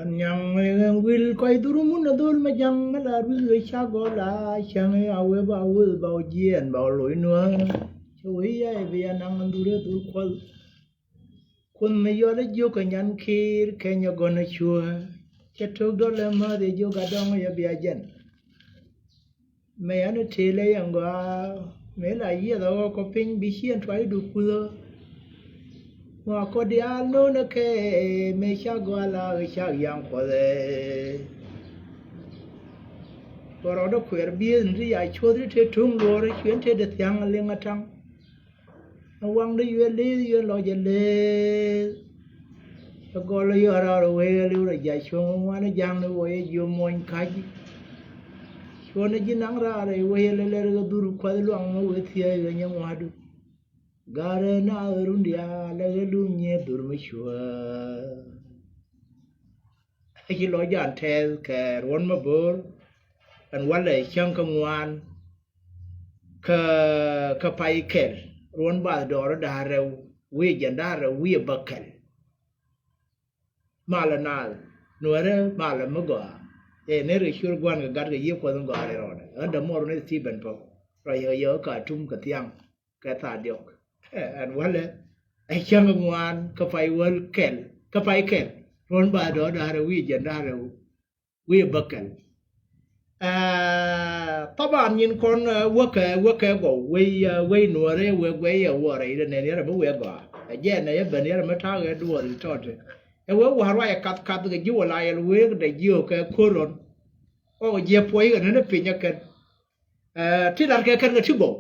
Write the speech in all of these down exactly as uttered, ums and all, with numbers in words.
Nyaŋ ɛ ɣän wil kɔc dhur mun a dhol ma jaŋ, la ruth ɣä ca gɔl a cäŋ a wee ba weth ba wä jiɛɛn ba wä loc nuäär. Cä wee ya ɛ bi a naŋ dhur ɛ dhur kuɔth. Kuoth mi yɔl ɛ jiök ɛ nyan kiir kɛny ɛ gɔn ɛ cuäär. Cɛ tok dɔl ɛ mäth ɛ jiök a dɔŋ ɛ bia jɛn. Mëë ɛn ɛ tëël ɛ yɛn gɔaa mëë la yiɛth ɛ ɣɔk kɔ piny bi ciɛn tuac du kuth ɣä. Ŋɔak kɔ diaal no̱o̱n ɛ kɛ mëë ca gɔaa la ɣä cak yaŋ kuɔth ɛ. Kɔ rɔɔdɛ kuɛɛr biëëth ni ti ya cuɔth ti te tuŋ luɔɔr ɛ cuɛn te dɛ thiaŋ ɛ liŋ ɛ taŋ. Ɛ waŋdä yuɛ li̱th yuɛ lɔc ɛ lëëth. Ɛ gɔl ɛ yɔ̱a̱ raar ɛ wee ɛ li̱w rɛ jac cuɔ̱ŋ ɛ ŋuan ɛ ja̱ŋ ni wä yɛ jiö muɔ̱ny ka̱c. Cuɔ̱n ɛ ji̱ naŋ raar ɛ wee yɛ lɛ lɛr ɣä dhur kuath luaŋ mɛ wee thiääc ɣä nyɛ ŋua̱du. Ga̱r ɛ naath ɛ run diaal ɛ ɣä lum nyieth dhur mi cuäär. Ɛ ci lɔc jan tɛth kɛ ruɔ̱n mɛ bo̱o̱r. Ɛn walɛ cäŋ kä ŋuan. Kä, kä pay kɛl ruɔ̱n bath dɔɔr da̱a̱r rɛw wi̱i̱ jɛn da̱a̱r rɛw wi̱i̱ bä kɛl. Malɛ naath nuɛrɛ malɛ mi gɔaa. Ɛ ni rɛ ciöl gua̱n kɛ gat kɛ yiëë kuɔth in gɔaa rɛ rɔɔdɛ ɣän dɛ muɔr ni Stephen Pɔk. Rɔ yɛ yɛ kä tum kɛ thiaŋ kɛ thaa diɔk. Ɛn walɛ ɛ cäŋ ŋuan kä pay wäl kɛl kä pay kɛl ruɔ̱n bath dɔɔr da̱a̱r rɛw wi̱i̱ jɛn da̱a̱r rɛw wi̱i̱ bäkɛl. Ɛ, thaban nyin kɔn, ɛ, wäkɛ, wäkɛ gɔw, wei, ɛ, wei nuɔ̱ɔ̱rɛ, wei guɛy, ɛ, wuɔrɛ, ilɛ nɛn yɛrɛ mi wek gɔaa. Ɛ jɛn ɛ yɛ ben yɛrɛ mi ta̱a̱ ɣɛ duɔl tɔt. Ɛ wee wa̱r ruacɛ kath kath kɛ ji̱ wä la yɛl wek dɛ ji̱ ɣä kɛ ko̱r rɔn. Ɔ jiɛ puɔy ɣä nɛn ɛ piny ɛ kɛn. Ɛ, ti lat kɛ kɛn kɛ ti gɔw.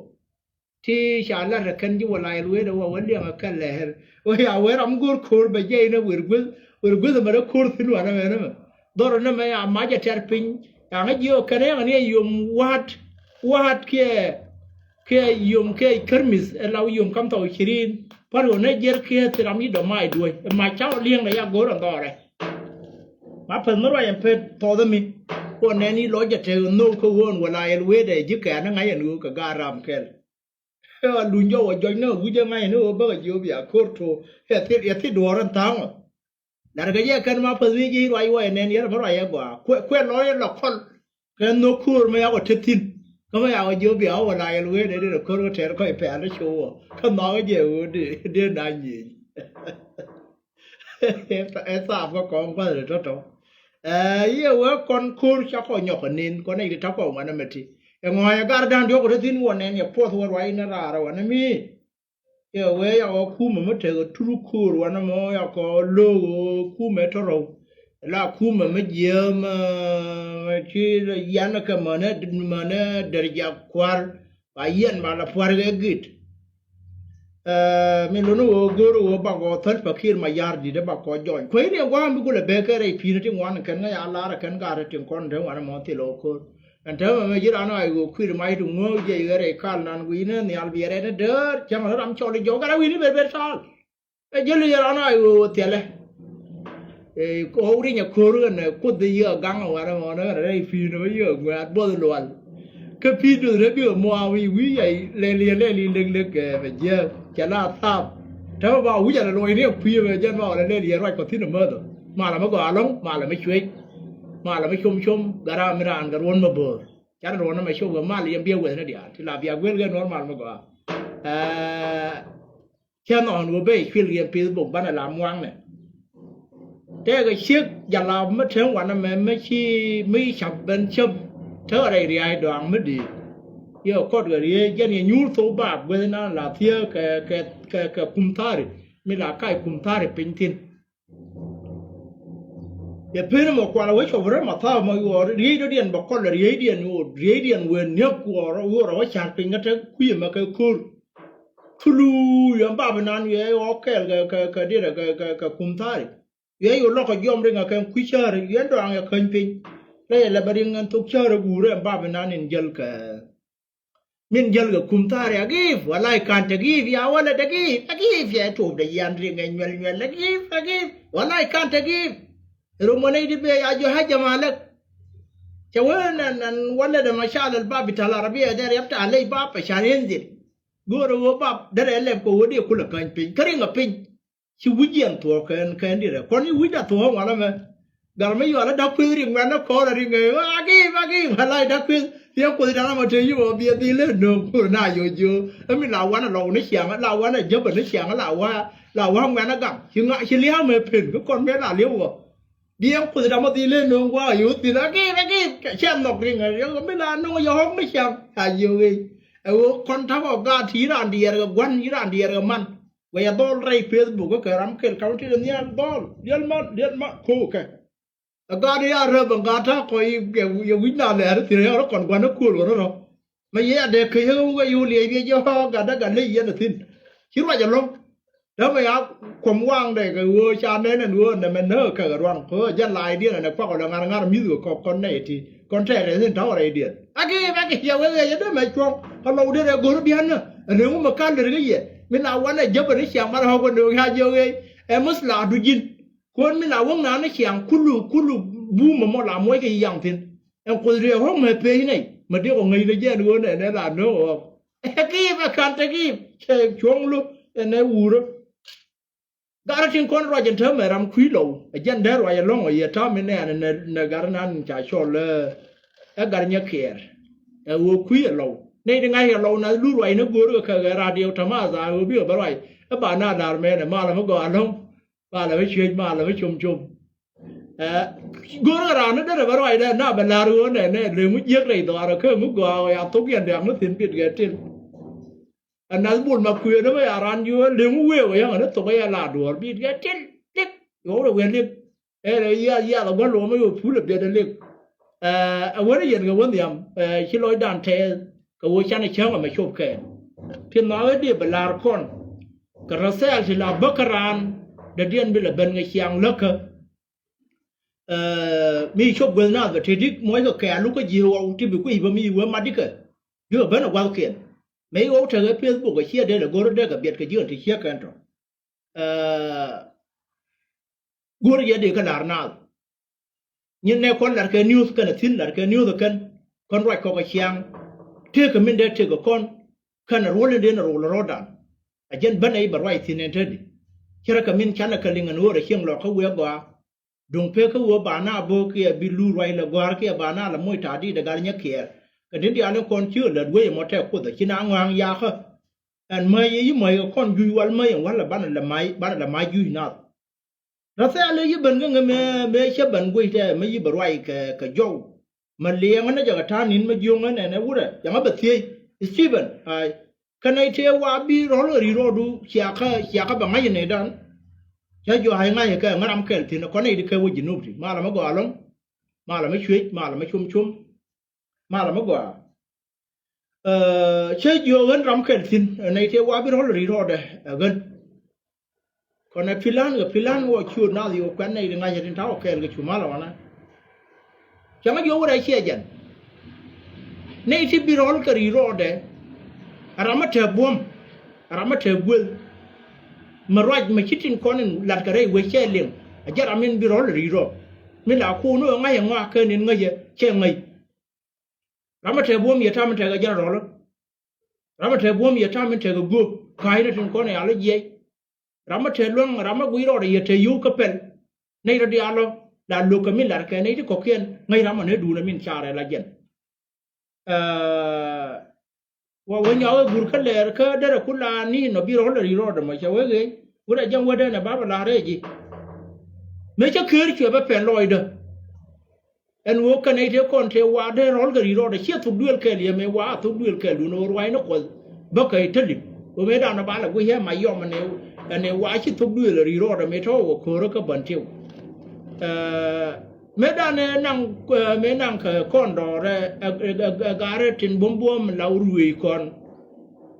Ti ca lat ɛ kɛn ji̱ wä la yɛl wee dɛ wä wä liɛŋ ɛ kɛn lɛɛr. Wä ya wee ram go̱o̱r ko̱r bɛ jɛ inɛ wer gueth, wer gueth ɛmɛ dee ko̱r thi̱n wanɛ mɛn ɛmɛ. Dhɔr ɛn ɛmɛ ya mac ɛ tɛr piny. Ya ŋä jiɛ ɔ kɛn ɛ yaŋ ni ɛ yom wa̱a̱t, wa̱a̱t kiɛ, kiɛ yom kiɛ kärmith ɛ la wä yom kam thɔw cirin. Pa̱r ɣöö nɛ jiɛr kiɛ thi ram yi dɔ̱ mac duɔ̱c. Ɛ mac ca wä liɛŋ dɛ ya go̱o̱r ɛn dhɔrɛ. Ma peth mi ruac ɛn pet thɔth ɛmi. Kuɔ nɛn i̱ lɔc jɛ tek nhök kä ɣöön wä la yɛl wee dɛ ji̱ kɛɛn ɛ ŋa̱c ɛn ɣöö kɛ gaat ram kɛl. Ɛ luny jɔw ɛ jɔc ni ɛ wi̱c ɛ ŋa̱c ni ɣöö bäkɛ jiök bia ko̱r to̱. Ɛ thil, ɛ thil duɔ̱ɔ̱r ɛn tha̱a̱ŋ ɔ. Lat kɛ jɛ kɛn ma päth wi̱c ji̱ ruac wä ɛ nɛn yɛn ɛ bä ruac ɛ gɔaa. Kuɛ, kuɛ lɔc ɛ lɔ kɔl. Kɛ nhök ko̱r mɛ yakɔ te thi̱n. Kä mɛ yakɔ jiök bia wä la yɛl wee dɛ dee rɛ ko̱r kɛ tɛɛr kɔc pɛ̈l ɛ co̱o̱k ɔ. Kä nhɔakä jɛ ɣöö dee, dee na nyieny. Ɛ thaap kä kɔn gua̱th ri tɔ̱tɔ̱. Ɛ, yɛ wee kɔn ko̱r ca kɔ nyɔk kɛ nin kɔn nɛy ti ta̱kɔ ŋuan ɛmɛ ti. Ɛ ŋɔ̱a̱c ɛ gar da̱ŋ diɔ̱k kɛ te thi̱n wä nɛn yɛ puɔth wä ruac ni raar ɛ wä ni mi. Yɛ wee yakɔ kumɛ mi tekɛ tur ko̱r wä ni mɔ yakɔ lo̱o̱k kumɛ tɔ̱ rɔw. La kumɛ mi jiääm, ɛ, ci yan kɛ mänɛ, mänɛ dɛr jak kua̱r. Ba yɛn ba la pua̱r kɛ git. Ɛ, mi luni ɣöö go̱o̱r ɣöö bakɔ thäl pakir ma ya̱r di̱t ɛ bakɔ jɔny. Kuecni ɛ gua̱a̱m bi gulɛ bek kɛ rɛy pi̱i̱ni ti ŋuan kɛn ŋäc a lar ɛ kɛn gaat ti tin kɔn te ŋuan ɛmɔ thil ɣöö ko̱r. Ɛn täämɛ mɛ ji̱ raan ɛ ɣöö kui̱r mac ti ŋuääk jiɛc ɣɛ rɛy kal nan gui̱cni nhial biɛ rɛt ni däär cäŋ ɛ ram cɔl i̱ jɔk gat a wi̱ni ber ber taal. Ɛ jäli yɛ raan a ɣöö thiɛlɛ. Ɛ, ɣɔw rinyɛ ko̱r ɣän ɛ kuoth i̱ yɛ gaŋ ɛ wan ɛ ɣɔn ɛ ɣän ɛ rɛy pi̱i̱n ɛ yɛ ŋuɛ̈t buɔth lual. Kä pi̱i̱n duth rɛ bikɛ muaak wi̱i̱ wi̱i̱ yɛ lɛl yɛ lɛl i̱ lek lek ɛ bɛ jiääk cɛ la thap. Täämɛ ba wi̱c ɛ lɛ luɔ̱cni ɛ kui̱ ɛ bɛ jɛn ba ɣɔn ɛ lɛl yɛ ruac kɔ thi̱n ɛ mäthä. Malɛ mi gɔaa ɛlɔ̱ŋ, malɛ mi cuec. Malɛ mi com com, gat ram mi raan kɛ ruɔ̱n mi bo̱o̱r. Cat ruɔ̱n ɛmɛ cop kɛ mal yɛn biɛ weth ni diaal. Ti la bia guel kɛ nuɔ̱r mal mi gɔaa. Ɛ, Cä nhɔn wä ben cuil yɛn Facebook banɛ la muaŋnɛ. Tɛkɛ ciek jalap mi te wanɛ mɛ mi ci mi cap ben cäp. Tekɛ rɛy ria̱a̱c dɔaŋ mi dee. Yɛ kɔt kɛ riee jɛn yɛ nyuur thok bak gueth nan la thiee kɛ, kɛ, kɛ, kɛ kum thari. Mi la kac kum thari piny thin. Yɛ pen mɔ kual wec ɔ rɛ ma thaap mɔ yuɔɔr riey dɔ̱diɛn bɛ kɔl rieydiɛn yuɔɔr rieydiɛn wen niäk kuɔɔr yuɔɔr ɔ wä ca̱r piny kä te kui̱ ɛmɛ kɛ ko̱r. Tulu yɛn bap inan yɛ ɣɔk kɛɛl kɛ, kɛ, kɛ dirɛ kɛ, kɛ, kɛ kum thaari. Yɛ yɛ lɔk kɛ jiɔm riŋ kɛ kui̱ cäär yɛn dɔaŋ yɛ käny piny. Lɛ yɛ lɛ bɛ riŋ ɛn thok cäär ɛ guur ɛn bap inan in jäl kɛ. Min jäl kɛ kum thaari a giif walay kan te giif ya walɛ te giif a giif yɛ tuɔp de yan riŋ ɛ nyuɛl nyuɛl a giif a giif walay kan te giif. Rom wanɛ idi bee a jɔ haja malek. Cɛ wee nɛn nɛn walɛ de macalɛl bap ital arabia dɛ riɛp ta ley bap a can inzil. Go̱o̱rɛ wee bap derɛ lɛp kɛ wee dee kulɛ käny piny kä riŋ a piny. Ci wi̱c yɛn thuɔ̱ɔ̱k kɛn kɛn dirɛ kɔn i̱ wi̱c a thuɔ̱ɔ̱k walɛ mɛ. Gat mi yual a da̱k kueth ri ŋuɛn a kɔn a ri ŋee. Akip, akip, a lac da̱k kueth. Thiɛŋ kuoth da̱ŋ amɔ te yi wä biɛ dhil ɛ no̱o̱ŋ kur na yo̱ jiö. Ɛ mi la wan a lɔw ni ciaŋ, la wan a jäpä ni ciaŋ, la wa, la wa ŋuɛn a gam. Ci ŋa, ci lia̱a̱ mɛ pen, kä kɔn mëë la li̱w wä. Biɛ kuoth da̱ŋ amɔ dhil ɛ no̱o̱ŋ wa yo̱ thin. Akip, akip, cɛ nhɔk ri ŋee, mi la no̱o̱ŋ yɛ ɣɔ̱k ni ciaŋ. A yo̱ ɣee. Ɛ ɣöö kɔn ta̱k ɔ gaat ti raan diɛɛr kɛ gua̱n, yi raan diɛɛr kɛ man. Guɛc a dhɔl rɛy Facebook kä kɛ ram kɛl kaunti de nhial dhɔl. Diɛl ma, diɛl ma ko̱o̱k kɛ. Ɛ gaat ya rɛp ɛn gaat ta̱a̱ kɔc yɛ wi̱c na lɛɛr thi̱n yɛ rɔ kɔn gua̱n ɛ kuöl ɣän rɔ. Ma yɛ a dee kä yɛ wä yɛ wä liɛc biɛ jɛ ɣɔɔ gat dee gat ley yɛn ɛ thi̱n. Ci ruac ɛlɔ̱ŋ. Dämɛ ya kuɔm waŋdɛ kɛ ɣöö ca nɛn ɛn ɣöö nɛmɛ nääk kɛ kɛ ruaŋ kɛ ɣöö jɛn la̱a̱cdiɛn ɛn ɛ kuak ɔ lɛ ŋa̱r ŋa̱r mi̱th kɛ kɔk kɔn nɛy ti kɔn tɛɛrɛ thi̱n ta̱wä rɛydiɛn. Akip, akip, yɛ wee ɣɛc ɛ dämɛ cuɔ̱ŋ kɛ lɔwdiɛn ɛ go̱r bianä. Ɛ nööŋ mɛ ka̱l lär kä yɛ mi la wanɛ jäpä ni ciaŋ mat ɣɔ̱k ɛ nööŋ ca jiök ɣɛc ɛ mäth la du ji̱n. Kuɔn mi la wäŋ naan ni ciaŋ kulu, kulu bumä mɔ la muɔc kɛ yi yaŋ thi̱n. Ɛn kuoth riɛk ɣɔ̱k mɛ pec nɛy mɛ dee kɔ ŋäc ni jɛ ɛn ɣöö nɛnɛ la nööŋ ɣɔ̱k. Ɛ kiip ɛ ka̱n te kiip cɛ cuɔ̱ŋ lo̱k ɛn ɛ wurä. Gat rɔ tin kɔn ruac ɛn täämɛ ram kui̱ lɔw ɛ jɛn dee ruac ɛlɔ̱ŋ ɔ yɛ ta̱a̱ mi nɛɛn nɛ gat nan ca cɔl ɛ gat nyɛ kiɛɛr. Ɛ ɣöö kui̱ ɛ lɔw nɛy ti ŋa̱c kɛ lɔw nath lu ruac ni go̱o̱r kɛ kɛ radio tamath a ɣöö bikɛ bä ruac. Ɛ ba na la̱r mɛnɛ malɛ mi gɔaa ɛlɔ̱ŋ. Malɛ mi cuec malɛ mi com com. Ɛ go̱o̱r kɛ raan ni derɛ bä ruac dɛ na bɛ la̱r ɣöö nɛnɛ leŋ mi jiäk rɛy dhɔaarä kä mi gɔaa ɣöö ya thok yɛn diaŋ ni thi̱n bit kɛ til. Ɛ nath bul ma kuëë ni bä ya raan jiöö leŋ mi wëë wä yäŋ ni thok yɛ la duɔ̱ɔ̱r bit kɛ til lik. Yɔw rɛ wëë lik. Ɛ rɛ yiath yiath ɛ gua̱n luɔ̱mä yɛ pul ɛ biɛt ɛ lek. Ɛ wänä yɛn kɛ wä nhiam ɛ ci lɔcdan tɛɛth kɛ wä canɛ cäŋ ɛmɛ cop kɛɛl. Ti nhɔakä dee bɛ la̱r kɔn kɛ rɔ thɛɛl ti la bäkä raan dee diɛn bi lɛ ben kɛ ciaŋ läkä. Ɛ mi cop gueth nath bɛ te dik muɔckɛ kɛɛl lukä ji̱ ɣɔw ti bi kui̱ bä mi wee mat dikɛ. Bikɛ ben ɛ gua̱thkiɛn mëë ɣɔw tekɛ Facebook ɛ ciɛ dee lɛ go̱r dee kɛ biɛt kɛ ji̱ ɣän ti ciek kɛn tɔ. Ɛ go̱r yɛ dee kä la̱r naath. Nyin nɛ kɔn la̱rkɛ niuth kɛn a thi̱n la̱rkɛ niuth kɛn kɔn ruac kɔk a ciaŋ. Tëëkɛ min dee tëëkɛ kɔn kɛn a ruɔl in dee ni rol rɔɔdan. A jɛn bänɛ i̱ bɛ ruac thi̱n ɛn tädi. Cärɛ kɛ min canɛ kɛ liŋ ɛn ɣöö rɛ cieŋ lɔk kä wiɛ gɔaa. Duŋ pek kä ɣöö ba na bo̱o̱k kiɛ bi luur ruac lɛ gɔ̱a̱r kiɛ ba na lɛ moc ta̱a̱ di̱i̱t ɛ gal nyɛ kiɛɛr. Kɛ tin diaal in kɔn ci ɣä lät wee ɛmɔ tɛk kuoth a ci na ŋɔ̱a̱ŋ yakä. Ɛn mäc yɛ yi mäc kɛ kɔn juc wal mäc ɛn wal ɛ banɛ lɛ mac banɛ lɛ mac juc nath. Rɔ thɛɛl ɛ yi ben kä ŋä mëë mëë cä ben guic tɛ mëë yi bɛ ruac kɛ kɛ jɔw. Mɛ liɛŋä ni jɛ kɛ ta̱a̱ ni̱n mɛ jiöŋä nɛnɛ wurɛ jaŋä bɛ thiec. Stephen, ay. Kä nɛy tëë wa bi rɔl ɣä ri̱t rɔɔdu ciakä ciakä bɛ ŋa̱c nɛy dan. Cä jɔ̱a̱c ŋa̱c kɛ ŋä ram kɛl thi̱n kɔn nɛy di kɛ wä ji̱ nup ti malɛ mi gɔaa lɔ̱ŋ. Malɛ mi cuec malɛ mi com com. Malɛ mi gɔaa. Cä jiök ɣän ram kɛl thi̱n nɛy tëë wa bi rɔl ri̱t rɔɔdɛ ɛ ɣän. Kɔn ɛ pi̱lan kɛ pi̱lan wä ciöt nath yo̱o̱ kuɛn nɛy ti ŋa̱cä tin ta̱wä kɛɛl kɛ cu mal ɣɔnä. Cäŋ a jiök wä rɛy ciɛ jɛn nɛy ti bi rɔl kɛ ri̱t rɔɔdɛ. Ɛ ram mi tɛ̱p buɔ̱m ɛ ram mi tɛ̱p guël. Mi ruac mi ci tin kɔn in lat kɛ rɛy wec cɛ liŋ. Ɛ jɛ ram in bi rɔl ri̱t rɔɔd mi la kuun wä ŋa̱cä ŋɔak kɛn in ŋäcä cɛ ŋäc. Ram mi tɛ̱p buɔ̱m yɛ ta̱a̱ min tɛkɛ jɛn rɔl. Ram mi tɛ̱p buɔ̱m yɛ ta̱a̱ min tɛkɛ guöp ka̱a̱cni tin kɔn in alä jiɛc. Ram mi te luäŋ ram mi guic rɔɔdɛ yɛ te yio̱w kä pɛl. Nɛy rɔ diaalɔ la lo̱k kɛ min la̱rkɛ nɛy ti kɔ̱kiɛn ŋäc ram mi ne duundɛ min carɛ la jɛn. Wa wä nyɔk ɛ gur kä lɛɛr kä derɛ ku la ni nɔ bi rɔl ɛ ri rɔɔdɛ mɔ cɛ wee ɣeec wut a jɛn wädɛ nɛ bapɛ la̱r rɛɛ ji̱. Mëë cä ker cuɛ bä pɛn lɔɔcdä. Ɛn ɣöö kɛn nɛy tëë kɔn tëë wa dee rɔl kɛ ri̱t rɔɔdɛ ciɛ thok duëël kɛɛl yɛ mëë wa a thok duëël kɛɛl duundɛ ɣöö ruaacni kuɔth bä kɛ i̱ täli. Ɣöö mëë danɔ ba lɛ gui̱c ɛ ma yɔm ɛn ɛ wa ci thok duëël ɛ ri̱t rɔɔdɛ mëë tɔ̱ wä ko̱rä kä bän tiw. Mëë danɛ naŋ mëë naŋ kɛ kɔn dɔɔrɛ ɛ gaarɛ tin buɔ̱m buɔ̱m la wä ruëëc kɔn.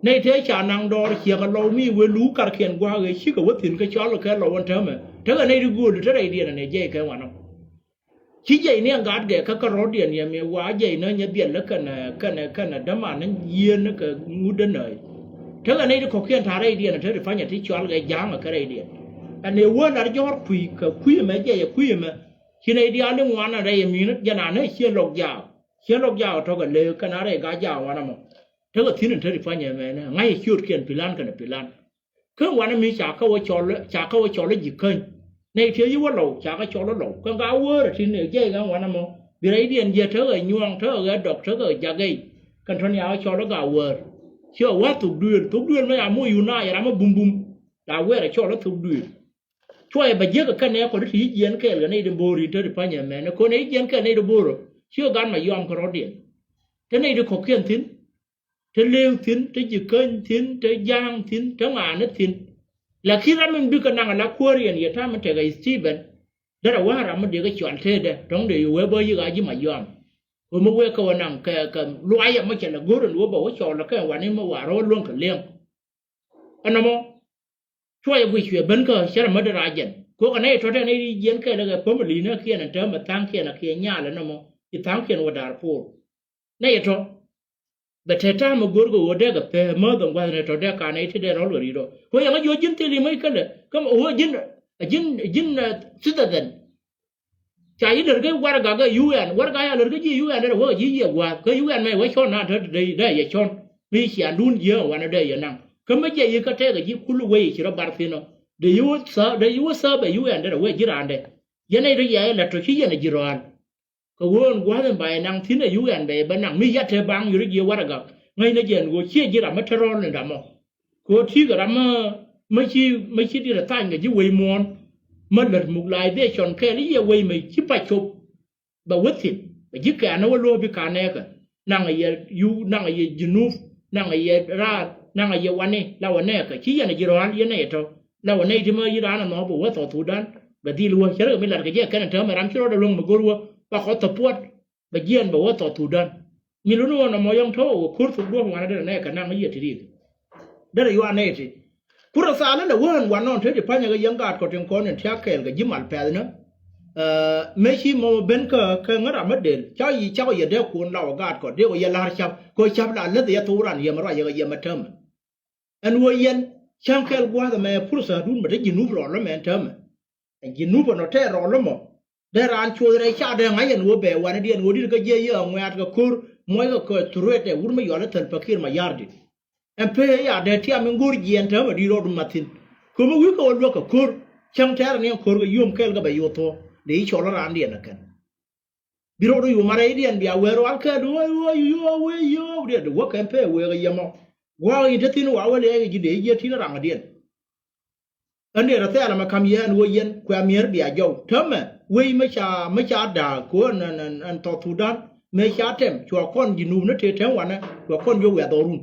Nɛy tëë ca naŋ dɔɔr ciɛk ɛ lɔw mi wee luk karkiɛn gua̱a̱k ëë cikɛ wä thi̱n kä cɔl kɛ lɔw ɛn täämɛ tekɛ nɛy ti gööl te rɛydiɛn ɛn ɛ jiɛc kɛ wanɔ. Ci jiɛc ni ɛn gatgɛ kä kärɔ̱diɛn yɛ mi wa jiɛc ni nyɛ biɛl kɛnɛ kɛnɛ kɛnɛ däman ni yieen ni kɛ ŋut däna̱a̱c. Tekɛ nɛy ti kɔ̱kiɛn ta̱a̱ rɛydiɛn te ti panyɛ ti cual kɛ ja̱a̱ŋ ɛ kä rɛydiɛn. Ɛn ëë wä lar jɔ̱ɔ̱r kui̱ kɛ kui̱ ɛmɛ jiɛc ɛ kui̱ ɛmɛ. Ci nɛy diaal i̱ ŋuan ɛn rɛy ɛmi̱i̱n jɛn an ëë ciɛ lɔk jaak. Ciɛ lɔk jaak ɛ tɔ̱kɛ lëë kɛn a rɛy gat jaak wanɛ mɔ. Tekɛ thi̱n ɛn te ti panyɛ ɛmɛnɛ ŋa̱c ɛ ciöötkiɛn pi̱lan kɛnɛ pi̱lan. Kä wanɛ mi ca kä wä cɔl ca kä wä cɔl i̱ ji̱ käny. Nɛy ti ci wä Lɔw, ca kɛ cɔl i̱ Lɔw. Kɛn Gaawäär ɛ tin ɛ jiɛc ɣän wanɛ mɔ. Bi rɛydiɛn jiɛ tekɛ Nyuɔ̱ɔ̱ŋ, tekɛ Ɣɛ̈dɔk, tekɛ Ja̱gɛy. Kɛn tɔ̱ ni a kɛ cɔl i̱ Gaawäär. Ci ɛ wä thok duëël, thok duëël mɛ a moc yun a yɛ ram mi bumbum. Gaawäär ɛ cɔl i̱ thok duëël. Cuɔyɛ bɛ jiäk kɛ kɛn nɛ kɔn ti ci jiɛn kɛɛl kɛ nɛy ti bo̱o̱r in te ti pa̱ny ɛmɛn. Kɔn nɛ ci jiɛn kɛɛl nɛy ti bo̱o̱r ɔ. Ci kɛ gat Mayɔm kɛ rɔ̱diɛn. Te nɛy ti kɔ̱kiɛn thi̱n. Te Lëëk thi̱n, te Ji̱käny thi̱n, te Ja̱a̱ŋ thi̱n, te ŋa̱a̱n ni thi̱n. Lakin ram min bikɛ naŋ ala kuäär yɛn yɛ ta̱a̱ mi tekɛ Stephen. Derɛ wä ram mi dee kɛ cɔal tëëdɛ, tɔ̱ŋ dee yɛ wee bä yiëk a ji̱ Mayɔm. Wee mi wee kɛ wä naŋ kɛ, kɛ luayɛ mi cɛ lɛ go̱r ɛn wee bä wä cɔɔl kɛ wani mi wa rɔ wä luäŋ kɛ liɛŋ. Ɛnɔmɔ, cuɔyɛ guic cuɛ ben kä cärɛ mätdä rac jɛn. Kɛ ɣöö kɛ nɛy tɔ̱ tɛn i̱ jiɛn kɛɛl kɛ family ni kiɛn ɛn täämɛ tha̱a̱ŋkiɛn a kiɛ nyal ɛnɔmɔ, i̱ tha̱a̱ŋkiɛn wä Darfur. Nɛy tɔ̱ bɛ te ta̱a̱ mi go̱r kɛ ɣöö dee kɛ pɛɛ mäth ɛn gua̱th nɛy tɔ̱ dee ka nɛy ti dee rɔl kɛ ri̱t ɔ. Kɛ ɣöö yɛn kä jiɔ ji̱n thil i̱ mäc kälɛ kä ɣöö ji̱n, ji̱n, ji̱n, eh, citizen. Ca ji̱ lär kä warɛgak kä U N, warɛgak ca lär kä ji̱ U N derɛ wä ji̱ yiëë gua̱a̱th kä U N mɛ wä cɔn na te dee, dee yɛ cɔn. Mi ciandun jiääk wanɛ dee yɛ naŋ. Kä mi jiɛ yi kä tɛkɛ ji̱ kul wei ci rɔ bar thi̱n ɔ. Dee yi wä tha̱a̱p, dee yi wä tha̱a̱p ɛ U N derɛ wä ji̱ raan dɛ. Yɛn nɛy tɔ yɛ lät tɔ ci yɛn ɛ ji̱ rɔaal. Kɛ ɣöö ɛn gua̱a̱th in ba yɛ naŋ thi̱n ɛ U N bɛ yɛ bä naŋ. Mi yat te baŋ yuri jiɛ warɛgak. Ŋäcnɛ jɛ ɛn ɣöö ciɛ ji̱ ram mi te rɔl ni ram ɔ. Kɛ ɣöö ti̱i̱ kɛ ram mi, mi ci, mi ci di̱t ɛ thany kɛ ji̱ wec muɔ̱ɔ̱n. Mi lät muk la̱a̱c dhieec cɔn kɛɛl i̱ yɛ wec mi ci pac cop. Bɛ wä thi̱n bɛ ji̱ kɛ̈ɛ̈n ni wä luɔ̱ɔ̱p bi ka̱n nɛɛkɛ. Naŋ ɛ yɛ Yu, naŋ ɛ yɛ Junub, naŋ ɛ yɛ Raar, naŋ ɛ yɛ Wani, la wä nɛɛkɛ ci yɛn ɛ ji̱ rɔ̱a̱n yɛn nɛy ɛ tɔ̱. La wä nɛy ti mi yi̱ raan ɛ nhɔɔk bɛ wä South Sudan bɛ dhil wä cärkɛ mi latkɛ jɛ kɛn ɛ täämɛ ram ci rɔɔdɛ luäŋ mi go̱r wä ba kɔ thɔpuɔt. Bɛ jiɛɛn bɛ wä South Sudan. Nyi luni ɣɔn ɛmɔ yɔ̱ŋ tɔ̱ wä ko̱r thok duɔ̱ɔ̱p wanɛ derɛ nɛɛkɛ naŋ yiëë ti ri̱i̱k. Derɛ yuan nɛy ti. Kurɛ thaal ilɛ wään wanɔn te ti pa̱nyɛ kɛ yɛn gaat kɔ tin kɔn in tiak kɛɛl kɛ ji̱ mal pɛth ni. Ɛ, mëë ci mɔmɔ ben kä, kä ŋära mä del ca yi cakɔ yɛ dee kuɔn la wä gaat kɔ dee kɔ yɛ la̱r cap kɔ cap la läth yɛ thok ran yɛmɛ ruac yɛ kɛ yɛmɛ täämɛ. Ɛn ɣöö yɛn cäŋ kɛl gua̱a̱th ɛmɛ pursa dun mɛ te Jinub rɔɔl ɛmɛ ɛn täämɛ. Ɛ Jinub ɛnɔ tɛɛr rɔɔl ɛmɔ. Dee raan cuɔth rɛy ca dee ŋa̱c ɛn ɣöö bɛ wanɛ diɛn ɣöö di̱t kä jiɛ yɛ ŋuɛ̈t kɛ ko̱r muɔckɛ kɛ thuruet ɛ wur mi yɔal ɛ Thäl Pakir Mayardit. Ɛn pee ya dee tiam in go̱o̱r jiɛɛn täämɛ di̱t rɔɔd mathin. Kömɛ wi̱i̱ kɛ ɣöö luäk kɛ ko̱r cäŋ tɛɛr ɛn yɛn ko̱r kɛ yio̱o̱m kɛɛl kɛ bɛ yo̱o̱ thuɔ̱ɔ̱ dee i̱ cɔl raan diɛn ɛ kɛn. Bi rɔɔdu yuma rɛydiɛn bia wee rual kɛɛt wee wee wee wee diɛn wä kɛn pee wee kɛ yɛmɔ. Gua̱a̱k in te thi̱n wa wee liɛɛk ji̱ dee jiɛ ti̱n raŋdiɛn. Ɣän dee rɔ thɛɛl ɛmɛ ka̱m yɛ ɛn ɣöö yɛn kuɛ mi̱er bia jɔw. Täämɛ wei mi ca, mi ca da̱a̱k kɛ ɣöö ɛn, ɛn, ɛn, ɛn South Sudan mëë ca tɛm cua kɔn Jinub ni tëë tɛm wanɛ cua kɔn jiök wiaa dhɔrun.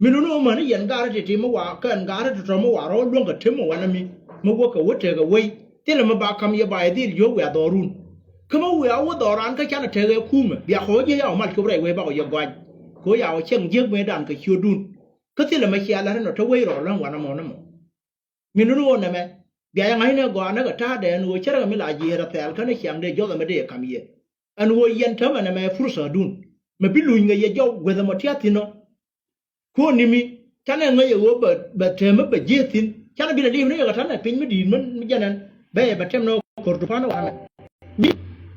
Mi nuni ɣöö mäni yɛn gaari ti̱ti̱ mi wa kɛn gaari tɔ̱tɔ̱ mi wa rɔ luäŋ kɛ tëm mi wanɛ mi mi wä kɛ wä tekɛ wei. Thilɛ mi ba ka̱m yɛ ba yɛ dhil jiök wiaa dhɔrun. Kä mi wiaa wä dhɔran kä canɛ tekɛ kumɛ bia kɔ wä jiɛ yaw mal cop rɛy wei bakɔ yɛ gɔany. Kɛ ɣöö yaw cieŋ jiäk mëëdan kɛ ciötdun. Kä thilɛ mi cia la̱t inɔ te wei rɔ läŋ wanɛ mɔ ni mɔ. Mi nuni ɣöö nɛmɛ bia yɛ ŋa̱cnɛ gɔaa näk ɛ ta̱a̱dɛ ɛn ɣöö cärkɛ mi la jiëër ɛ thɛɛl kä ni ciaŋ dee jɔth ɛmɛ dee yɛ ka̱m yɛ. Ɛn ɣöö yɛn täämɛ nɛmɛ ɛ pursa dun mɛ bi luny ŋäc yɛ jɔw gueth ɛmɔ tia̱a̱ thi̱n ɔ. Kuɔ̱ɔ̱ni mi canɛ ŋäc ɛ ɣöö bɛ, bɛ täämɛ bɛ jiëë thi̱n canɛ bi lɛ li̱i̱p ni yɛ kɛ ta̱nɛ piny mi di̱i̱t mi, mi jɛn ɛn bɛ yɛ bɛ tɛm ni ɣöö ko̱r tupa̱n ɛ wanɛ. Mi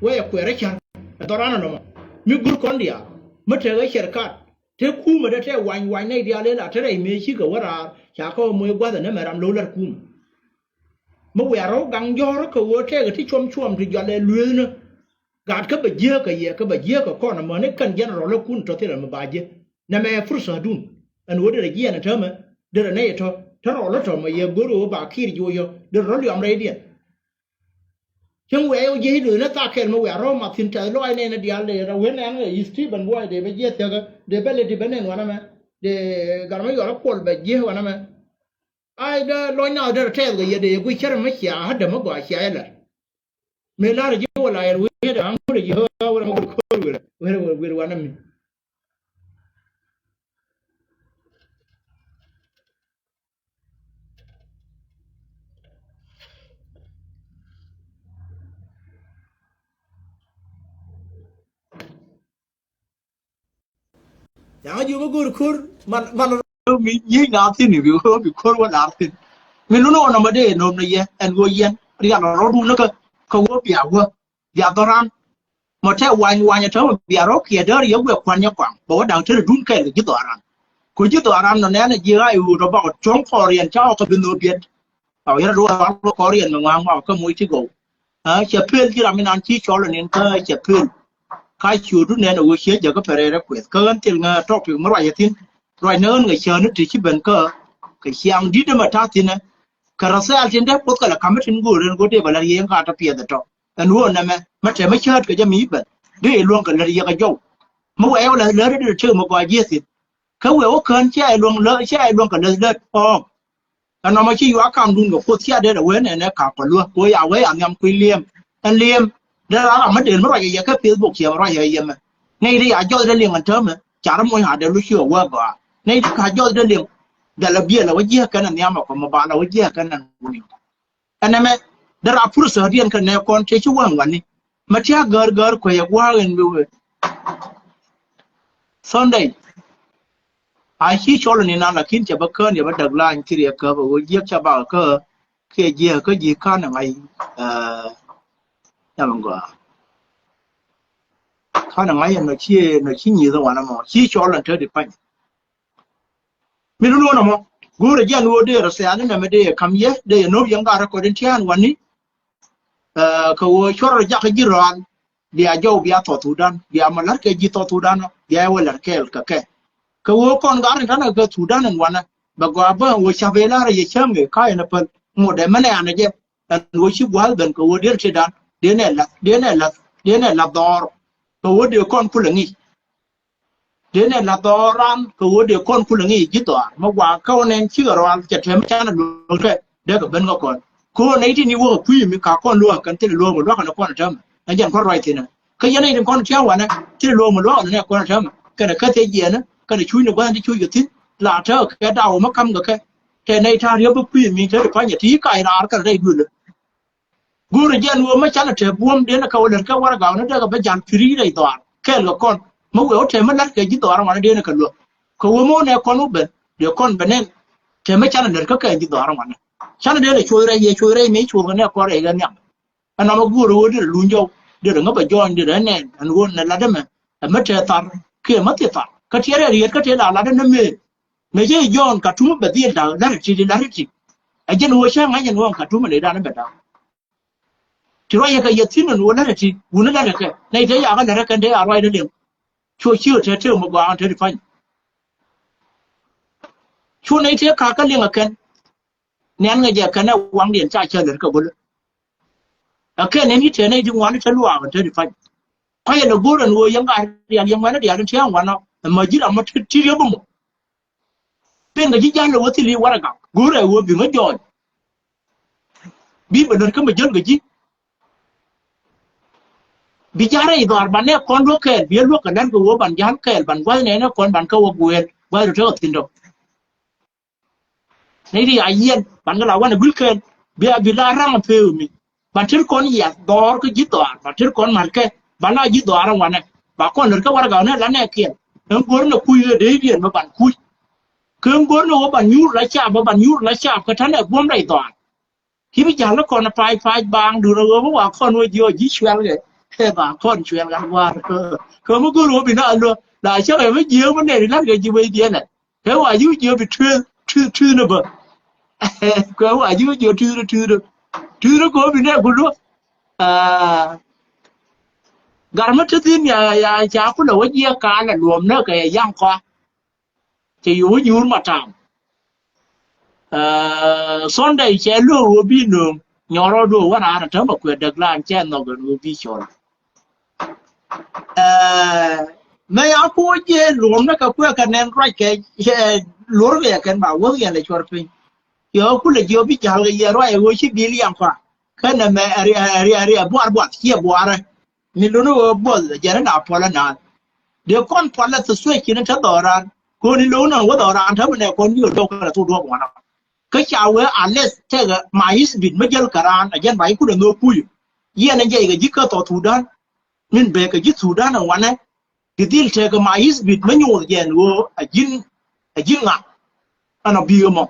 wee yɛ kuɛɛrä ca̱r ɛ dhɔran ɛnɔmɔ mi go̱r kɔn diaal mi tekɛ cɛr kat. Te kumɛ dee tɛ wany wany nɛy diaal ëë la te rɛy mëë cikɛ wä raar ca kä moc gua̱th ɛ nɛmɛ ram lo̱w la̱r kumɛ. Mi wiaa rɔ̱ gaŋ jɔ̱ɔ̱r kä ɣöö tɛkɛ ti cuɔm cuɔm ti jɔal ɛ lueethnä. Gaat kä bɛ jiääk kɛ yɛ kä bɛ jiääk kɛ kɔn amäni kɛn jɛn rɔl ɛ kun tɔ̱ thilɛ mi ba jiɛ. Nɛmɛ ɛ pursa dun ɛn ɣöö derɛ jiɛɛn ɛ täämɛ derɛ nɛy ɛ tɔ̱ te rɔl ɛ tɔ̱ mɛ yɛ go̱r ɣöö ba kiir jiö yɔ derɛ rɔl yɔam rɛydiɛn. Cäŋ wiaa yɛ wä jiɛc i̱ do̱cnɛ thak kɛl mi wiaa rɔ̱ math thi̱n tɛth lɔaac nɛɛnɛ diaal dee rɔ wen ɛn ɛ Stephen Buay dee bɛ jiɛth thiäkä dee bɛ lɛ ti bɛ nɛn wanɛ mɛ dee gat mɛ yɔl ɛ kuɔl bɛ jiɛth wanɛ mɛ. Ay dee lɔc naath derɛ tɛth kɛ yɛ dee yɛ guic cärɛ mɛ cia hädä mɛ gɔaa cia yɛ lɛr. Mëë la̱rä ji̱ wä la yɛl wi̱i̱dɛ aŋ kulɛ ji̱ ɣä wä la mɛ guic ko̱r wi̱i̱dɛ wi̱i̱dɛ wi̱i̱dɛ wanɛ mi. Yaŋ a jiök ɛ go̱o̱r ko̱r man, man rɔ mi nyiec naath thi̱n i̱ bi ɣöö bi ko̱r wä la̱r thi̱n. Mi lun ɣɔn nɔmɔ dee nöm ni yɛ ɛn ɣöö yɛn rial rɔɔdun ni kä, kä ɣöö bia wä bia dhɔran. Mɔ tɛ wany wany ɛ täämɛ bia rɔ̱ kiɛ däär yɛ guɛ kua̱n nyɛ kɔaŋ bɛ wä da̱ŋ tetdun kɛɛl kɛ ji̱ dhɔran. Kɛ ji̱ dhɔran nɔ nɛɛnɛ ji̱ ɣa̱c ɣöö tɔ bakɔ cuɔ̱ŋ kɔɔr yɛn ca ɣɔk kɛ bi nhöök biɛt. Ɔ yɛn a duɔ̱ɔ̱r kɔr yɛn mi ŋua̱a̱ŋ ŋua̱a̱ŋ kä moc ti gɔw. Aa, cɛ pel ji̱ ram inan ci cɔl inin kä cɛ pel. Ka ciötdu nɛn a ɣöö ciɛ jäkä pɛrɛɛrɛ kueth. Kä ɣän thil ŋä topic mi ruac ɛ thi̱n. Ruac ni ɣän ŋä cääni ti ci ben kä kɛ ciaŋ di̱t ɛmɛ ta̱a̱ thi̱n ɛ. Kɛ rɛthɛɛl tin dee puɔth kɛ la ka̱m mi tin go̱o̱r ɛn go̱o̱r dee bɛ la riɛy ŋa̱a̱t tɔ piɛth ɛ tɔ. Ɛn ɣöö nɛmɛ mɛ tɛmɛ cäätkɛ jɛ mi ben. Dee luäŋ kɛ lät yɛ kɛ jɔw. Mi wɛɛw la lät dee tëk mi gɔaa jiɛ thi̱n. Kä wëë wä kään cia iluäŋ lä, cia iluäŋ kɛ läth lät ɔɔk. Ɛn nɔmɔ ci yuak kamdun kɛ Kuoth cia dee lɛ wee nɛnɛ ka̱p kɛ luäk kɛ wee ya wee ya nhiam kui̱ liɛm. Ɛn liɛm dee ram mi dee mi ruac yɛ kɛ Facebook ciɛ ruac yɛ yɛmɛ. Nɛy ti ya jɔth dee liɛŋ ɛn täämɛ ca ri moc a dee lu ci ɛ wee gɔaa. Nɛy ti ka jɔth dee liɛŋ dhɛl ɛ biɛl ɛ wä jiɛk kɛn ɛ nhiam ɛ kɔ mɛ ba lɛ wä jiɛk kɛn ɛ wuni. Ɛn ɛmɛ dee rap pur thäär diɛn kɛ nɛ kɔn tëë ci wäŋ wani. Mɛ tiak gäär gäär kuɛ yɛ gua̱a̱k ɛn bi wee. Sunday a ci cɔl ni nan lakin cɛ bä kään yɛ bä däk lany kiri yɛ käp a wee jiɛk ca bak kä kiɛ jiɛk kä ji̱ kan ɛ ŋa̱c. Ɛɛ, yam in gɔaa kan ɛ ŋa̱c ɛn nɔ ci nɔ ci nyieth ɛ wanɛ mɔ ci cɔl ɛn te di pany. Mi lun wun ɛmɔ go̱o̱rɛ jian ɣöö dee rɔ thiaani nɛmɛ dee yɛ ka̱m yɛ dee yɛ no̱o̱p yɛn gaat rɛ kɔt in tiaan wani. Ɛ, kɛ ɣöö cuɔr rɔ jakä ji̱ rɔal bia jɔw bia thɔɔth Thudan bia mɔ la̱t kɛ ji̱ thɔɔth Thudan ɔ bia yɛ wä la̱t kɛɛl kɛ kɛ. Kɛ ɣöö kɔn gaat in ta̱nɛ kɛ Thudan in wanɛ bɛ gɔaa bä ɣöö ca̱p ëë la̱rä yɛ cäŋ ëë ka̱a̱c ɛn ɛ päl ŋot ɛ mɛnɛ an ɛ jɛ. Ɛn ɣöö ci gua̱a̱th ben kɛ ɣöö diɛl ti dan dee nɛ la̱th dee nɛ la̱th dee nɛ la̱th dhɔɔr. Kɛ ɣöö dee kɔn kulɛ ŋi̱i̱c. Dee nɛ la̱th dhɔɔr ran kɛ ɣöö dee kɔn kulɛ ŋi̱i̱c ji̱ dhɔaar mi gua̱a̱k kä wä nɛn cikɛ rɔal cɛ tɛm canɛ luɔ̱k kɛ dee kɛ ben kä kɔn. Kɛ ɣöö nɛy tin i̱ wäk ɛ kui̱ mi ka kɔn luäk kɛn thilɛ luɔ̱k mi luäk kɛn kɔn tɛmɛ. Ɛ jɛn kɔn ruac thi̱n ɛ kä yɛn nɛy tin kɔn tia̱a̱ŋ wanɛ thilɛ luɔ̱k mi luäk kɛn kɔn tɛmɛ. Kɛnɛ kä thiec jiɛɛnä kɛnɛ cuc ni gua̱n ti cuc kɛ thi̱n la tääk kɛ daw mi ka̱m kɛ kɛ. Tɛ nɛy ta̱a̱ riäp bi kui̱ mi te ti pa̱nyɛ ti kac raar kɛn rɛy duëlä. Go̱o̱rɛ jɛn ɣöö mä canɛ te buɔ̱m dee ni kɛ wä lät kɛ warɛgak ni dee kɛ bä ja̱l pi̱ri rɛy dhɔaar kɛɛl kɛ kɔn. Mä wëë wä te mä la̱t kɛ ji̱ dhɔaar ŋuan dee ni kɛ luäk. Kɛ ɣöö mä wä nɛ kɔn wä ben dee kɔn ben nɛn. Te mä canɛ lät kä kɛ ji̱ dhɔaar ŋuan. Canɛ dee lɛ cuɔth rɛy yɛ cuɔth rɛy mëë cuɔth kɛ nɛ kɔn rɛy kɛ nhiam. Ɛn nɔmɔ go̱o̱rɛ ɣöö dee lɛ luny jɔw dee lɛ ŋä bɛ jɔɔny dee lɛ nɛn ɛn ɣöö nɛ lat ɛmɛ. Ɛ mä te thar kiɛ mä thil thar kä tiɛɛr ɛ riet kä te la lat ɛn ɛ mëë. Mëë cä jɔɔn Katum bɛ dhil da̱k la̱t ɛ ti di la̱t ɛ ti. Ɛ jɛn ɣöö cä ŋa̱c ɛn ɣöö Katum ɛ lɛ dan ɛ bɛ da̱k. Ti ruac yɛ kɛ yɛ thi̱n ɛn ɣöö la̱t ɛ ti wun ɛ la̱t ɛ kɛ nɛy te yakä la̱t ɛ kɛn te a ruacdä liŋ. Cuɔ ci ɣä te te mɛ gɔaa ɣän te ti pa̱ny. Cuɔ nɛy te ka̱kä liŋ ɛ kɛn. Nɛn ŋäc ɛ kɛn ɛ waŋdiɛn ca cä lät kɛ go̱lä. Ɛ kɛn ɛn i̱ te nɛy ti ŋuan te luaak ɣän te ti pa̱ny. Kɔc ɛn ɛ go̱o̱r ɛn ɣöö yɛn gat rial yɛn ŋuɛn ɛ diaal in tia̱a̱ŋ wanɔ ɛ mäc ji̱ ram mɔ ti ti riep ɛmɔ. Pen kɛ ji̱ ja̱l ɛ wä thil i̱ warɛgak go̱o̱rɛ ɣöö bi ŋä jɔɔny. Bi bɛ lät kä mɛ jäl kɛ ji̱. Bi ja̱l rɛy dhɔaar ban nɛ kɔn luäk kɛɛl bi ɛ luäk kɛ lät kɛ ɣöö ban ja̱l kɛɛl ban gua̱th nɛɛnɛ kɔn ban kä wä guɛɛl gua̱th rɔ tekɛ thi̱n dɔ̱k. Nɛy ti a yiɛn ban kɛ la wanɛ guil kɛɛl bi a bi la raŋ a pee mi. Ban tir kɔn yiath dhɔɔr kä ji̱ dhɔaar ban tir kɔn ma̱tkɛ ban la ji̱ dhɔaar ɛn wanɛ. Ba kɔn lät kä warɛgak nɛ la nɛ kiɛn ɛn go̱r nɛ kuc ɣöö dee biɛn bä ban kuc. Kä ɛn go̱r nɛ ɣöö ban nyuur la caap bä ban nyuur la caap kä ta̱nɛ buɔ̱m rɛy dhɔaar. Ci bi ja̱l kɔn pac pac baaŋ dun a ɣöö mi wa kɔn wä jiɔ ji̱ cuɛl kɛ kɛ ba kɔn cuɛl ɣan gua̱a̱r. Kä mi go̱r ɣöö bi na luä la cä kɛ mi jiëë mi nɛn ilat kɛ ji̱ wec diɛn ɛ. Kɛ wa ji̱ ji̱ bi tueeth tueeth tueeth ni bä. Kɛ wa ji̱ ji̱ tueeth tueeth tueeth kɛ bi nɛ ku luäk. Gar mi te thi̱n ya ya ca kulɛ wä jiɛ ka lɛ luɔm nä kɛ yaŋ kɔa. Cɛ yo̱o̱ nyuur ma ta̱a̱m. Sunday cɛ lo̱o̱ wä bi nööŋ nyɔrɔ do wä raar a täämɛ kuɛ däk lan cɛ nhɔk ɛn wä bi cɔl. Mɛ ya kuɔ jiɛ luɔm ni kɛ kuɛ kɛ nɛn ruac kɛ luɔr kɛ kɛn ba wäk yɛn lɛ cuɔr piny. Yɔ kulɛ jiɔ bi ja̱l kɛ yɛ ruac ɛ wä ci bil yam pa kɛn ɛmɛ ɛ riɛ ɛ riɛ ɛ riɛ buar buath ciɛ buarɛ. Mi luni wä buɔth jɛn ɛ na puɔlɛ naan. Dee kɔn puɔlɛ thi thuec cin ɛ te dhɔran koni lo̱w nɛ wä dhɔran te mi nɛ kɔn bi wä dɔk kɛn ɛ thok duɔ̱p ŋuanɔ. Kä ca wee a leth tekɛ ma ithbit mi jäl kɛ raan a jɛn ba ci kut a nhök kuc. Yɛn a jɛc kɛ ji̱ kä thɔɔk Thudan min bee kɛ ji̱ Thudan a wanɛ. Bi dhil tekɛ ma ithbit mi nyuuth jɛn ɣöö a ji̱n a ji̱n ŋa. Ɛn a bi̱i̱ ɛmɔ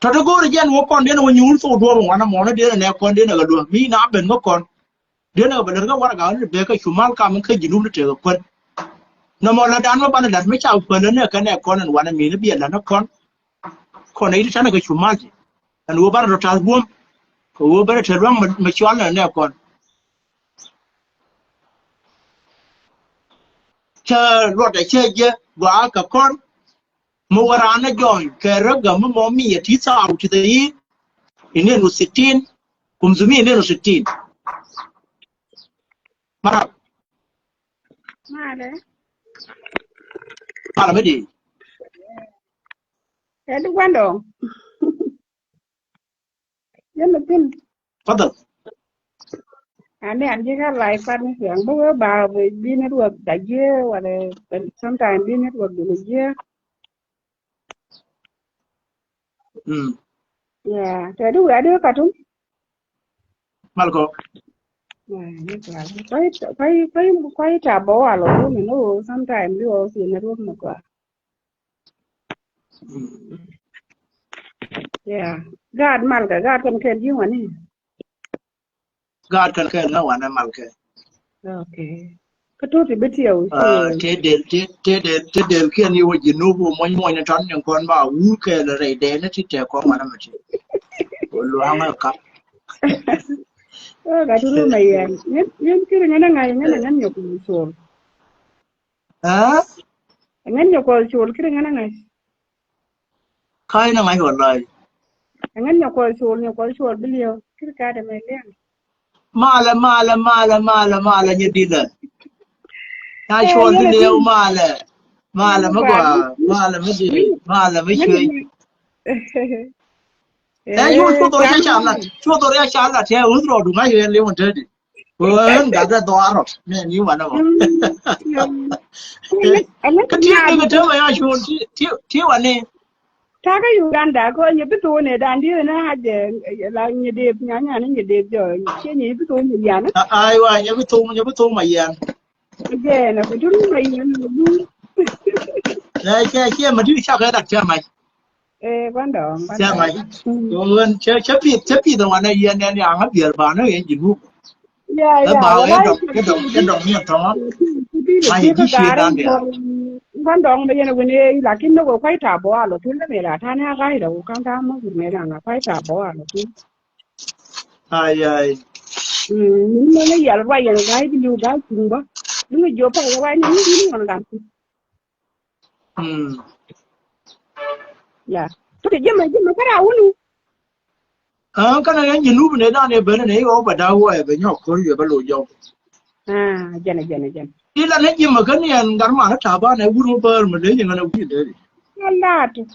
tɔ̱ te go̱o̱rɛ jɛn wä kɔn den a wä nyuur thok duɔ̱ɔ̱p a wanɛ mɔnä den a nɛ kɔn den a kɛ luäk mi na ben kä kɔn. Diɛn ɛ bɛ lät kä warɛga ni bɛ kä cumal kam kä ji̱ nup ni tekɛ kuän. Nɔmɔ la dan mɛ banɛ lat mi ca kuän ni nɛ kɛ nɛ kɔn ɛn wanɛ mi ni biɛ lat ni kɔn. Kɔn ɛ yit canɛ kɛ cumal ti. Ɛn ɣöö banɛ tɔ ta̱th buɔ̱m kɛ ɣöö banɛ te lua̱ŋ mɛ, mɛ cual nɛ nɛ kɔn. Cä luɔt ɛ cä jɛ gɔaa kɛ kɔn. Mi wä raan ɛ jɔny kɛ rä gäm mi mɔ mi yɛ ti thaw ti thɛ yi. Inin wä sittin. Kum thumi inin wä sittin. Marap. Malɛ. Malɛ mi di. Ɛ di guandɔ. Yɛn a thin. Fadal. Ani an ji̱ ka lai pat ni thiaŋ bä wee ba bi network da jiɛ wala sometime bi network duni jiɛ. Mm. Yeah, tɛ di wee di ka tum. Malkɔ. Kwai, kwai, kwai, kwai ta bɔ wa lɔ wuni no sometime bi wɔ fi network ni kwa. Yeah. Gaat mal kɛ, gaat kɛn kɛn ji̱ wani. Gaat kɛn kɛn ŋä wanɛ mal kɛ. Okay. Kä tuti bi tiɛw. Ah, te del, te, te del, te del kiɛn yi wä ji̱ nup wä muɔny muɔny ni tɔn ni kɔn ba wur kɛ lɛ rɛy dɛn ni ti tɛ kɔn wanɛ mɛ ti. Wä luaŋ ɛ kap. Oh, ka turu mɛ yɛn. Ŋän, ŋän kiri ŋän a ŋa̱c, ŋän a ŋän nyɔk wä cuɔl. Aa? Ŋän nyɛ kuɔth col kiri ŋän a ŋa̱c. Ka̱c ni ŋa̱c wä lɔc. Ŋän nyɛ kuɔth col, nyɛ kuɔth col bi liɛw kiri ka̱t ɛmɛ liɛŋ. Malɛ, malɛ, malɛ, malɛ, malɛ nyɛ dilɛ. Na col bi liɛw malɛ. Malɛ mi gɔaa, malɛ mi di, malɛ mi cuec. Ɛ yun cuɔ dhor ya ca lat, cuɔ dhor ya ca lat tɛ wuth rɔɔdu ŋa̱c yɛn liɛw in te di. Ɣän gat dɛ dhɔaar rɔ ni ni wanɛ mɔ. Kä tiek ni kɛ täämɛ ya cuun tiek, tiek wanɛ. Takä Uganda kɔ nyɛ bi thok ni dan dieth ni a jɛ la nyɛ dep nya nya ni nyɛ dep jɔ. Ciɛ nyɛ bi thok ni yan. Aiwa, nyɛ bi thok, nyɛ bi thok ma yan. Jɛ na ku tun ma yan. Nɛ ciɛ, ciɛ ma ti ca kɛ dak ca ma. Ɛ guandɔŋ, guandɔŋ. Cɛ ŋa̱c. Ɣän cɛ, cɛ pith, cɛ pith wanɛ yɛn ɛn yaŋ a biɛl banɛ yɛn ji̱ nup. Ya, ya, walai. Ɛ dɔŋ, ɛ dɔŋ, ɛ dɔŋ ni tɔŋɔ. Ŋa̱c ji̱ ciɛ dan diaal. Guandɔŋ bɛ yɛn wini, lakin ni wä kuay ta bɔ a lɔ thil ni mɛ la ta ni a gai da wä kan ta mɔ thil mɛ la ŋa kuay ta bɔ a lɔ thil. Ai, ai. Mm, ni mɛ ni yɛl ruay yɛn gai bi liw gai cuŋ bä. Ni mɛ jiɔ pa yɛ ruay ni ni ni ŋɔn gai. Mm. Ya. Tuti jima, jima kara wunu. Ah, kana yan jinubi ne dan e bene ne yo ba da wo e be nyok ko yo ba lo jo. Ah, jana, jana, jana. Ila ne jima kan yan gar ma na ta ba ne wunu ba ma le ni na wi le. Wallahi.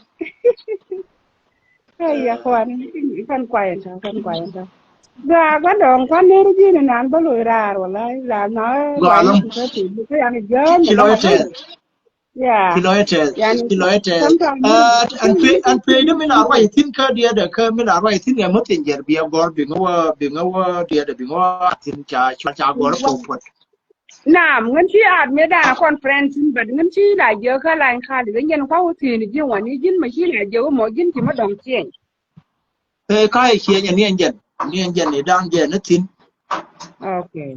Ai ya kwan, kan kwayan ta, kan kwayan ta. Ga, ga dong kwan ne ru jini nan ba lo rar wallahi. La na. Ga lam. Ka yan jan. Kilo te. Yeah. Ci lɔcdä tɛth, ci lɔcdä tɛth. Ɛn pec, ɛn pec ni mi la ruac thi̱n kä diɛɛdɛ kä mi la ruac thi̱n kɛ mä thi̱n jɛr biɛ gɔr bi ŋä wä, bi ŋä wä diɛɛdɛ bi ŋä wä thi̱n ca, ca, ca gɔr puɔt. Naam, ŋän ci at mi dan a conference in, but ŋän ci la jiɛ kä line kali, ŋän jɛn kua wä thi̱n ji̱ wani ji̱n ma ci la jiɛ wä mɔ ji̱n ci ma dɔŋ ciɛny. Ɛ ka ɛ ciɛny ɛ ni ɛn jɛn, ni ɛn jɛn ni dan jɛn ni thi̱n. Okay.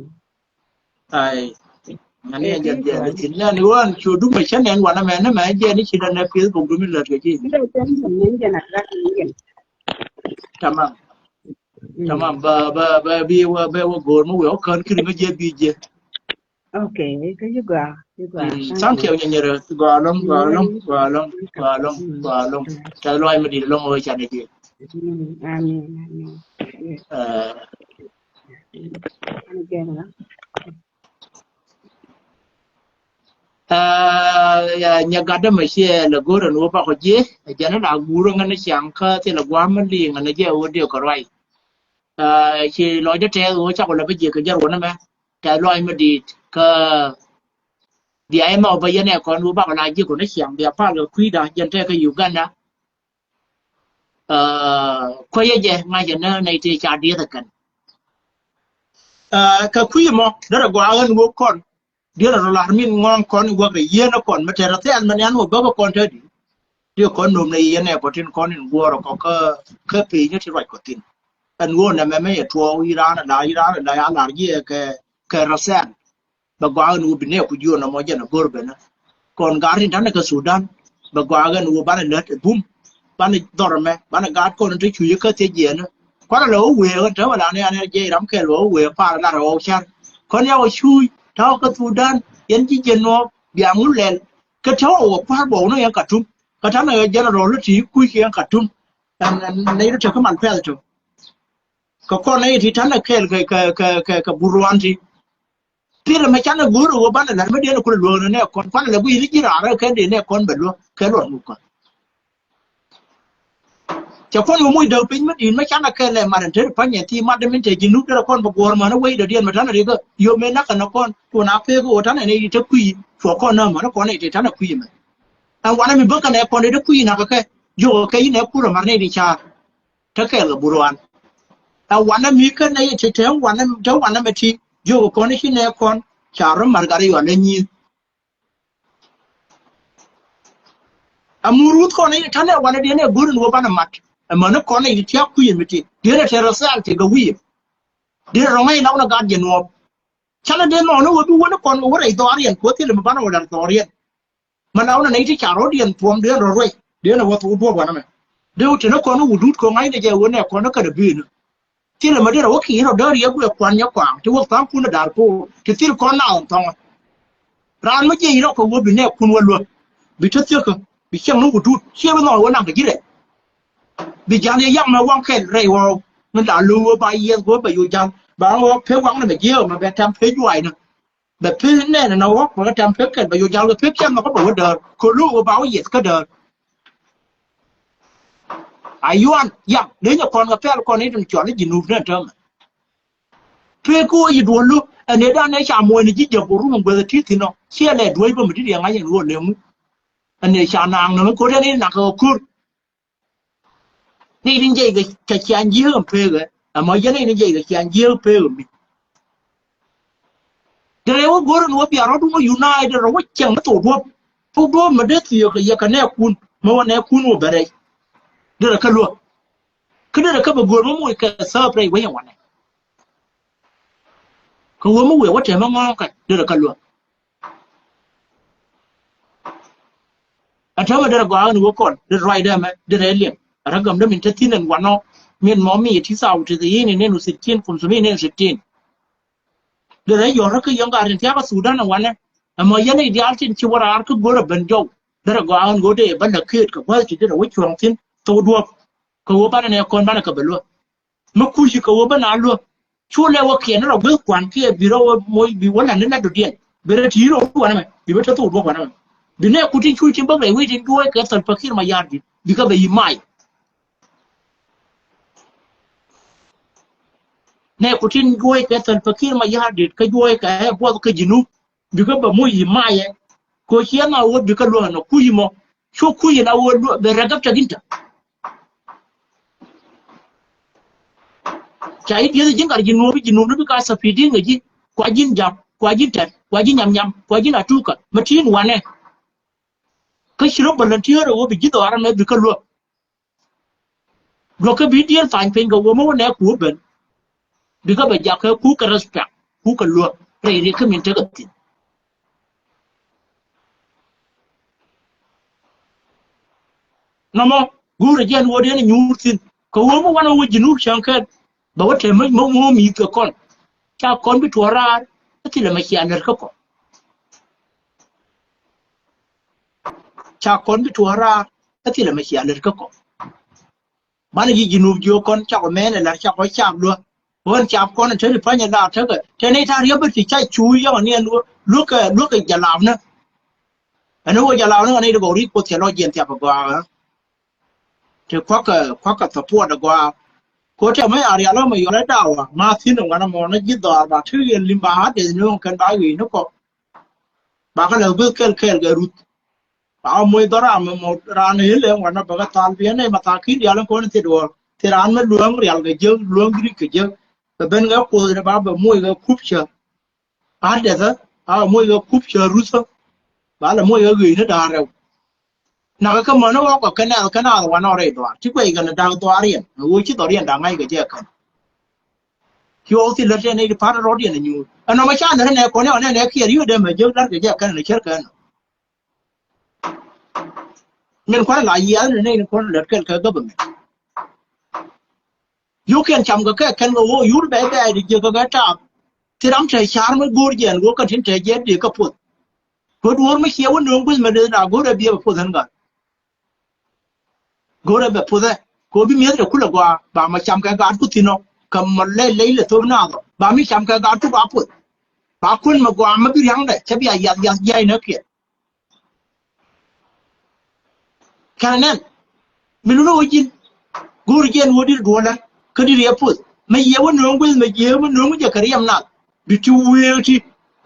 Ai. Ani a jɛn jɛn ni tin nɛn iwän cu dumɛ cä nɛn wanɛ mɛ ni mɛ jɛn ni ci dɛ nɛ Facebook dumi lät kɛ ci. Tamam. Tamam, ba, ba, ba bi wä, ba wä go̱o̱r mi wee wä kän kiri mi jɛ bi jɛ. Okay, kä yi gɔaa, yi gɔaa. Thank you, nyanyɛrɛ. Gɔaa lɔŋ, gɔaa lɔŋ, gɔaa lɔŋ, gɔaa lɔŋ, gɔaa lɔŋ. Tɛ luay mi di lɔŋ wä canɛ jɛ. Amin, amin. Aa, nya gatdä mɛ ciɛ lɛ go̱rɛ ni wä bakɔ jiɛ ɛ jɛn ni la guurä ŋän ni ciaŋ kä thilɛ gua̱a̱m mi liŋ ŋän ni jɛ wä diɛ kɛ ruay. Aa, ci lɔcdä tɛth wä cakɔ lɛ bä jiɛ kɛ jɛr wä ni mɛ tɛth lɔc mi di̱i̱t kä bia ɛmɛ wä bä yɛn ɛ kɔn wä bakɔ la jiɛ kɔ ni ciaŋ bia pal kɛ kui̱da jɛn tɛk kä Uganda. Aa, kuecä jɛ ŋa̱cä nä nɛy tëë ca dieth ɛ kɛn. Aa, kɛ kui̱ mɔ derɛ gɔaa ɣän wä kɔn dieth ɛ rɔ la̱r min ŋɔ̱ɔ̱ŋ kɔn i̱ wäk rɛ yieen ɛ kɔn mi tɛr ɛ thɛl mɛ nian wä bäk ɛ kɔn te di. Diɛ kɔn nöm nɛ yieen ɛ bɔtin kɔn in guɔ̱ɔ̱r ɛ kɔ kä, kä piny ni ti ruac kɔ thin. Ɛn ɣöö nɛmɛ mɛ yɛ tuɔɔk i̱ raan ɛ la, i̱ raan ɛ la ya la̱r jiɛ kɛ, kɛ rɔ thɛl. Bɛ gɔaa ɣän wä bi nɛɛku jiön ɛmɔ jɛn ɛ go̱r ben ɛ. Kɔn gar tin ta̱nɛ kɛ Sudan bɛ gɔaa ɣän wä banɛ lät ɛ bum. banɛ dhɔr ɛmɛ, banɛ gaat kɔn te cuc kä thiec jiɛn. Kuanɛ lɛ wä wëë ɣän te wä la ni anɛ jiɛc ram kɛl wä wä wëë par lar wä car. Kɔn ya wä cuc ta̱wä kä Thudan, yɛn ji̱ jiɛn nuɔɔk bia ŋu lɛl. Kä ta̱wä wä kua̱r bɔw ni yɛn Katum. Kä ta̱nɛ general ti kuc kɛ yɛn Katum. Ɛn, ɛn, nɛy rɔ te kä Malpɛth tɔ. Kɛ kɔn nɛy ti ta̱nɛ kɛɛl kɛ, kɛ, kɛ, kɛ, kɛ Buruan ti. Thilɛ mɛ canɛ go̱o̱r ɛ ɣöö banɛ la̱r mi diɛn ɛ kulɛ luäk ni nɛ kɔn, kuanɛ lɛ guiy ni ji̱ raar ɛ kɛn dee nɛ kɔn bɛ luäk kɛ luɔt ŋuk kɔn. Cɛ kɔn ɣöö moc däk piny mi di̱i̱t mɛ canɛ kɛɛl lɛ mat ɛn te ri pa̱ny ɛn thi mat dee min te ji̱ nup derɛ kɔn bɛ guɔ̱ɔ̱r män ɛ wec dɔ̱diɛn mɛ ta̱nɛ ri kä yom mëë nak kɛ nɛ kɔn, tuɔn a pek ɣöö ta̱nɛ nɛ yi te kui̱, cuɔ kɔn nä män ɛ kɔn nɛ yi te ta̱nɛ kui̱ mɛ. Ɛn wanɛ mi bäkɛ nɛ kɔn dee te kui̱ nak kɛ kɛ, jiök kɛ yi nɛ kur ɛ mat nɛ yi ti ca̱a̱r. Te kɛɛl kɛ Buruan. Ɛ wanɛ mi kä nɛ yɛ te te wanɛ, te wanɛ mɛ ti jiök kɔn i̱ ci nɛ kɔn ca rɔ mar gat i̱ yɔal ɛ nyi̱i̱th. Ɛ mur wuth kɔn i̱ ta̱nɛ wanɛ diɛn ɛ go̱r in wä banɛ mat. Ɛ mäni kɔn i̱ tiak kui̱ mi ti diɛn ɛ te rɔ thɛɛl ti gɛ wi̱i̱. Diɛn ɛ rɔ ŋäc lak nɔ gat jɛ nuɔɔp. Canɛ dee nɔɔni wä bi wä ni kɔn kɛ wä rɛy dhɔaar yɛn kuɔ thilɛ mi banɛ wä lar dhɔaar yɛn. Mɛ la wä nɛ nɛy ti ca rɔ̱diɛn thuɔ̱m diɛn rɔ ruɛc diɛn ɛ wä thok duɔ̱ɔ̱p wanɛ mɛ. Dee wä te ni kɔn wä dut kɔn ŋa̱cnɛ jɛ wä nɛ kɔn ni kɛn ɛ ben. Thilɛ mɛ derɛ wä ki̱i̱r rɔ däär yɛ guɛ kuan nyɛ kɔaŋ ti wä tha̱a̱ŋ kun ɛ da̱r poor ti thil kɔn na ɣɔn thɔ̱ŋä. Raan mi jiɛc rɔ kɛ wä bi nɛ kun wä luäk bi te thiekä bi cieŋ ni wä dut ciɛ bi nhɔk wä naŋ kɛ ji̱ rɛc. Bi ja̱l yɛ yak mɛ waŋ kɛl rɛy ɣɔw ni la lo̱w wä ba yiɛth wä bɛ yoc ja̱l ba ɣɔw pe waŋ ni mɛ jiɛɛk mɛ bɛ tɛm pe juaacni. Bɛ pek nɛn ɛn a ɣɔ̱k bɛ kɛ tɛm pek kɛl bɛ yoc ja̱l kɛ pek cɛn nhɔk kä bɛ wä däär kɛ lo̱k bɛ ba wä yiɛth kä däär. A yuan yam leny ɛ kɔn kɛ pɛl kɔn i̱ tin cɔl i̱ ji̱ nup nɛn täämɛ. Pek kä ɣöö yi duɔl lo̱k ɛn ëë dan ëë ca muɔ̱ɔ̱ny ni ji̱ jiäk kɛ rum ɛn guäth ɛ ti̱i̱ thi̱n ɔ ciɛ lɛ duäc bä mi di̱t yɛ ŋa̱c ɛn ɣöö lem wi̱c. Ɛn ëë ca naaŋ nääŋ ko̱r ɛn i̱ nak kɛ kɛ ko̱r. Nɛy tin jiɛc kɛ, kɛ ciaŋ jiääk ɛn peekɛ. Ɛmɔ yɛn nɛy tin jiɛc kɛ ciaŋ jiääk peekɛ mi. Derɛ wä go̱r ɛn wä bia rɔ̱dun wä unite derɛ wä ciɛŋ ni thok duɔ̱p. Thok duɔ̱p mɛ dee thiëëk kɛ yɛ kɛ nɛɛkun mɛ wä nɛɛkun wä bɛ rɛc. Derɛ kä luäk. Kä derɛ kä bɛ go̱r mɛ moc kɛ thäp rɛy wec ɛn wanɛ. Kɛ wä mi wëë wä tɛmɛ ŋɔ̱ɔ̱ŋ kɛ derɛ kä luäk. Ɛ täämɛ derɛ gɔaa ɣän wä kɔn derɛ ruacdɛ mɛ derɛ liŋ. Ɛ rä gämdä min te thi̱n ɛn wanɔ min mɔ mi ti thaw ti thi̱n in in sittin kumsumi in sittin. Derɛ yɔ̱rä kä yɔ̱ŋ gat in thiakä Thudan ɛ wanɛ. Ɛmɔ yɛn i̱ diaal tin ci wä raar kä go̱rä ben jɔw derɛ gɔaa ɣän go̱o̱dɛ bä lä keet kɛ gua̱th ti derɛ wä cuɔ̱ɔ̱ŋ thi̱n thok duɔ̱ɔ̱p. Kɛ wä banɛ nɛ kɔn banɛ kɛ bɛ luäk. Mi kuc kɛ wä bä na luäk. Cu lɛ wä kiɛn rɔ gueth kuan kiɛ bi rɔ wä moc bi wä lan ni lat dɔ̱diɛn. Bi rɛ ti rɔ wä wanɛ mɛ bi bä te thok duɔ̱k wanɛ mɛ. Bi nɛ ku tin cu tin bäk rɛy wi̱i̱ tin juɔ̱ɔ̱c kɛ Salva Kiir Mayardit bi kä bɛ yi may. Nɛ ku tin juɔ̱ɔ̱c kɛ Salva Kiir Mayardit kä juɔ̱ɔ̱c kɛ ɛ buɔth kä Jinub. Bikɛ bɛ moc yi mayɛ. Kɛ ɣöö ciɛ na wä bikɛ luäk ɛn ɔ kuc mɔ cu kuc ɛn a wä luäk bɛ rɛk gäp tɛk in tɛ. Ca yi dieth ji̱n gat ji̱ nuɔ̱ɔ̱p ji̱ nuɔ̱ɔ̱p ni bikɛ a thapidin kɛ ji̱ kua ji̱n jam kua ji̱n tɛt kua ji̱ nyam nyam kua ji̱n a tukä mɛ ti in wanɛ. Kä ci rɔ bä län ti ɣän ɛ wä bi ji̱ dhɔaar ɛmɛ bikɛ luäk. Duɔ̱kɛ bi diɛɛl thany piny kɛ wä mi wä nɛ ku ben. Bikɛ bɛ jakä ku kɛ respect ku kɛ luäk rɛy riɛk kä min tekɛ thi̱n. Nɔmɔ guurɛ jɛn wä diɛn nyuur thi̱n kɛ wä mi wanɛ wä ji̱ nuur cäŋ kɛn. Bɛ wä tɛm mi mi mi kɛ kɔn ca kɔn bi tuɔɔk raar. Kä thilɛ mɛ cia lät kä kɔn. Ca kɔn bi tuɔɔk raar kä thilɛ mɛ cia lät kä kɔn. Banɛ ji̱ ji̱ nup jiök kɔn cakɔ mɛn ɛ lar cakɔ cap luä. Ɣän cap kɔn ɛ te ri pa̱ny ɛ lar tekɛ te ni ta̱a̱ riäp bi ti ca cu yɔk ni ɛn luä luäkɛ luäkɛ jalapnä. Ɛn ɣöö jalapnä ɣän i̱ ti gɔw ri kuoth cɛ lɔ jiɛn thiap ɛ gɔaa. Ti kua̱kɛ kua̱kɛ support ɛ gɔaa. Ko tɛmɛ a rial ɣä mɛ yɔl ɛ dawä ma thi̱n ɛ ŋuan ɛmɔ ni ji̱ dhɔaar ba ti ɣiɛn lim ba a deth ni ɣän kɛn ba ɣi̱i̱c ni kɔ. Ba kä lɛ gui̱th kɛl kɛɛl kɛ ruth. Ba kä moc dhɔr ram ɛmɔ raan ɛ ilɛ ŋuan ɛ bɛ kɛ thal bi ɛn ɛ ma thakin diaal in kɔn in thit ɣɔr. Thit raan mi luäŋ rial kɛ jiäk luäŋ di̱t kɛ jiäk. Bɛ ben kɛ kuoth ni ba bɛ moc kɛ kup cä. A dɛthä a moc kɛ kup cä ruthä. Ba lɛ moc kɛ ɣööc ni da̱a̱n rɛw. Nakä kä mäni ɣɔk kɛ kɛ nɛɛth kɛ naath wanɔ rɛy dhɔaar ci guɛc kɛn da̱k dhɔaar yɛn ɛ ɣöö ci dhɔr yɛn da̱k ŋa̱c kɛ jɛ kɛn. Ci ɣɔk thil lät yɛn i̱ pa̱t rɔ̱t yɛn ɛ nyuur ɛn ɔmɔ ca lät ɛn ɛ kɔn ɛ ɔn ɛn ɛ kiɛɛr yio̱o̱dɛ mɛ jiäk la̱t kɛ jɛ kɛn ɛ cär kɛn. Min kuan la yiath ni nɛy ni kuan lät kɛl kɛ government. Yio̱kiɛn cam kɛ kɛ kɛn kɛ ɣöö yur bɛy bɛy di jiäk kɛ kɛ taap. Thil ram te car mi go̱o̱r jiɛn ɣöö kɛn tin te jiɛt di kɛ puɔth. Kɛ duɔ̱ɔ̱r mi ciɛ wä nööŋ gui̱th mɛ dee la go̱o̱r ɛ biɛ bɛ puɔth ɛn gat. Go̱o̱rɛ bɛ puthɛ kɛ ɣöö bi mi̱eth rɛ kulɛ gɔaa ba mɛ cam kɛ gaat ku thi̱n ɔ kɛ mɔ lɛy lɛy lɛ thop naath ɔ ba mi cam kɛ gaat ku ba puth. Ba kuën mɛ gɔaa mɛ bi ria̱ŋdɛ cɛ bia yath yath jiac nä kiɛt. Kɛnɛ nɛn mi luni ɣöö ji̱n go̱o̱r jiɛn ɣöö dit duɔ̱ɔ̱lɛ kä dit yɛ puth mɛ yiëë wä nööŋ gui̱th mɛ yiëë wä nööŋ jɛ kɛ riɛm nath. Bi ti wëë ti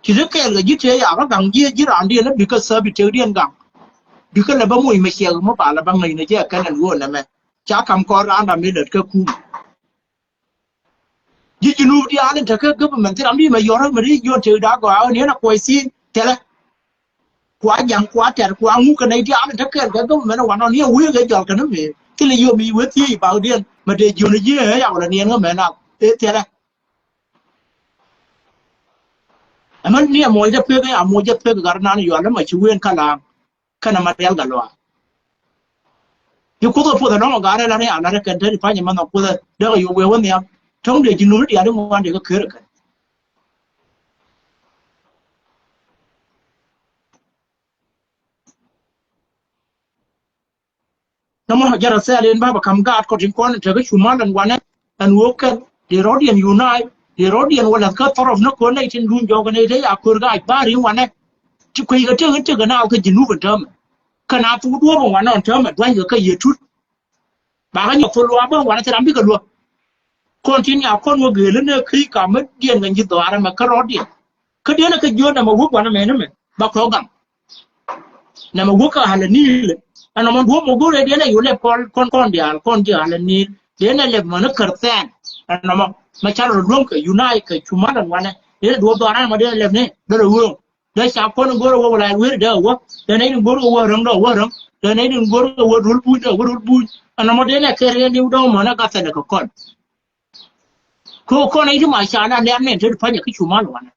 ti ti kɛɛl kɛ ji̱ tëë yakä gaŋ ji̱ ji̱ raandiɛn bi kä thäp bi tëkdiɛn gaŋ. Bi kä lɛ bä moc mɛ ciɛk mä ba lɛ bä ŋäc nɛ jɛ kɛn ɛn ɣöö nɛmɛ ca kam kɔn raan ram mi lät kä kum. Ji̱ ji̱ nup diaal in te kä government thi ram di mɛ yɔr mɛ di jiɔn tëk daa gɔaa ɣän yɛn a kuɔc thi̱n thilɛ. Kua ja̱ŋ kua tɛr kua ŋuk kɛ nɛy diaal in te kɛɛl kɛ government ɛ wanɔ ni a wëë kɛ jɔl kɛn mi thilɛ yom i̱ wee thiec i̱ bakdiɛn mɛ dee jiɔn ji̱ ɛ yak wala niɛn ɣä mɛ nak ëë thilɛ. Ɛmɛ ni ɛmɔ jɛ pek, ɛmɔ jɛ pek gat nan yual ɛmɔ ci wen kalaŋ. Kɛnɛ ma rial gat luaak. Ci Kuoth ɛ puɔth ɛlɔŋ ɛ gat rɛl ani a lat ɛ kɛn te di pany ɛmɛ nhɔk Kuoth ɛ dek ɛ yuk wee wä nhiam. Tɔŋ dee ji̱ nuni diaal iŋuan dee kä ker ɛ kɛn. Nɔmɔ jɛrɛ thɛɛl in bä bɛ ka̱m gaat kɔ tin kɔn in tekä cumal ɛn wanɛ ɛn wok kɛn di rɔ̱diɛn unite di rɔ̱diɛn wä la̱th kä thɔrɔf ni kɔn nɛy tin duun jɔk kɛn nɛy te ya ko̱r gaat ba̱a̱r in wanɛ. Ti kueckɛ tëk in tëk in naath kä ji̱ nup in täämɛ kɛn a thuk duɔ̱ɔ̱p in wanɛ ɔn täämɛ duanykɛ kä yiëë tut. Bakä nyɔk thol luaak bä in wanɛ thil ram bikɛ luäk. Kɔn tin ya kɔn wä gëël in ɛ käc kam mi diɛn kɛ nyi dhɔaar ɛmɛ kä rɔ̱diɛn. Kä diɛn ɛ kä jiöt ɛmɛ wä wanɛ mɛn ɛmɛ ba kɔk gaŋ. Nɛmɛ wä kä Al Nil. Ɛn nɔmɔ duɔ̱ɔ̱p mɔ go̱o̱rɛ diɛn ɛ yolɛ pɔl kɔn kɔn diaal kɔn ji̱ Al Nil. Diɛn ɛ lɛp mäni kärthɛn. Ɛn nɔmɔ mɛ cal rɔ luäŋ kɛ unite kɛ cumal ɛn wanɛ. Diɛn ɛ duɔ̱ɔ̱p dhɔaran mɔ diɛn ɛ lɛp ni dee rɔ ɣööŋ. Dee ca kɔn go̱o̱rɛ wä wala wi̱i̱r dee wä. Dee nɛy ni go̱o̱rɛ wä räŋ dee wä räŋ. Dee nɛy ni go̱o̱rɛ wä rul buny dee wä rul buny. Ɛn nɔmɔ diɛn ɛ kɛr yɛn diw dɔ̱ŋ mäni gathɛn kɛ kɔn. Kɛ kɔn nɛy ti ma ca na nɛn nɛn te ti pa̱nyɛ kä cumal wanɛ.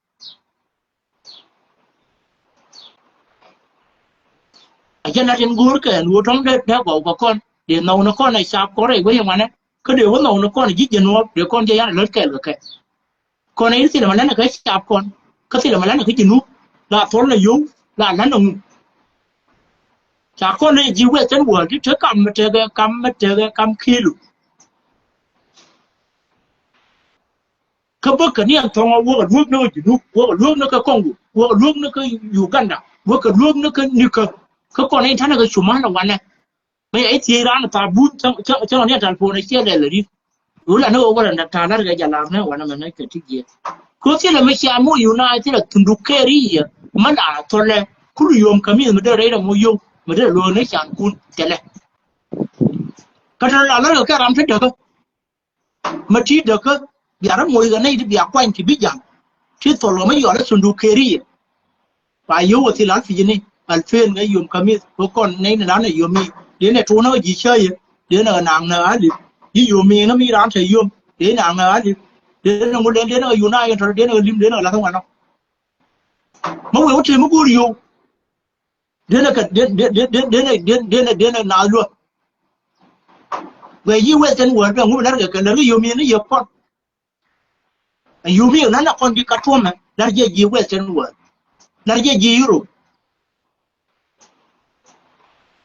A jɛn a tin go̱o̱r kɛ ɛn ɣöö tɔ̱ŋ dee dee gɔw kɛ kɔn dee nhɔw ni kɔn ɛ cap kɔn rɛy wec ɛŋuanɛ. Kä dee wä nhɔw ni kɔn ji̱ jɛn ɣɔp dee kɔn jɛ yan a lät kɛɛl kɛ kɛ. Kɔn ɛ thilɛ mɛ lɛn ɛ kä cap kɔn kä thilɛ mɛ lɛn ɛ kä ji̱ nup la thɔl ɛ yio̱w la län ɛ ŋu. Ca kɔn ɛ ji̱ wec thin wäl ti te kam mi tekɛ kam mi tekɛ kam ki̱i̱lu. Kä bä kä ni ɛn thɔŋɔ wä kɛ luäk ni kä Junub, wä kɛ luäk ni kä Congo, wä kɛ luäk ni kä Uganda, wä kɛ luäk ni kä nikä. Kä kɔn in ta̱nɛ kɛ cumal ɛ wanɛ. Mɛ ya i̱ thiec raan ɛ thaar buth cäŋ cäŋ ni ɛ talpon ɛ ciɛ lɛl ɛ ri̱t. Wula ni ɣöö wä rɛn ta̱a̱ la̱r kɛ jalar ni wanɛ mɛ ni kɛ ti jiɛ. Kä thilɛ mi cia moc unite thilɛ thunduk kɛɛri yɛ. Mɛ la thɔlɛ kul yom kɛ mi̱th mi dee rɛy rɛ moc yom mi dee lo̱o̱ ni can kun thilɛ. Kä tɔ̱ la la̱r kɛ kɛ ram ti däkä. Mä ti däkä bia rä moc kɛ nɛy ti bia kuany ti bi ja̱ŋ. Ti thɔl kɛ mä yɔl ɛ thunduk kɛɛri yɛ. Ba yio̱w ɛ thil alfi ji̱ni alfen kɛ yom kamith kɛ kɔn nɛy ni lan ɛ yom mi. Dee nɛ tuun ɛ ji̱ cä yɛ dee nɛ naŋ nɛ alip. Ji̱ yom mi ŋä mi raan te yom dee naŋ nɛ alip. Dee nɛ ŋu lɛn dee nɛ yun a yɛn tɔl dee nɛ lim dee nɛ lath ŋuan ɔ. Mä wee wä te mi go̱o̱r yio̱w. Denɛ kɛ denɛ denɛ denɛ denɛ naath luäk. Guɛ yi western world bɛ ŋup lɛr kɛ kɛ lɛr kɛ yomi ni yɛ kɔn. A yomi lɛr na kɔn di ka tuɔmɛ lɛr jɛ ji western world. Lɛr jɛ ji Europe.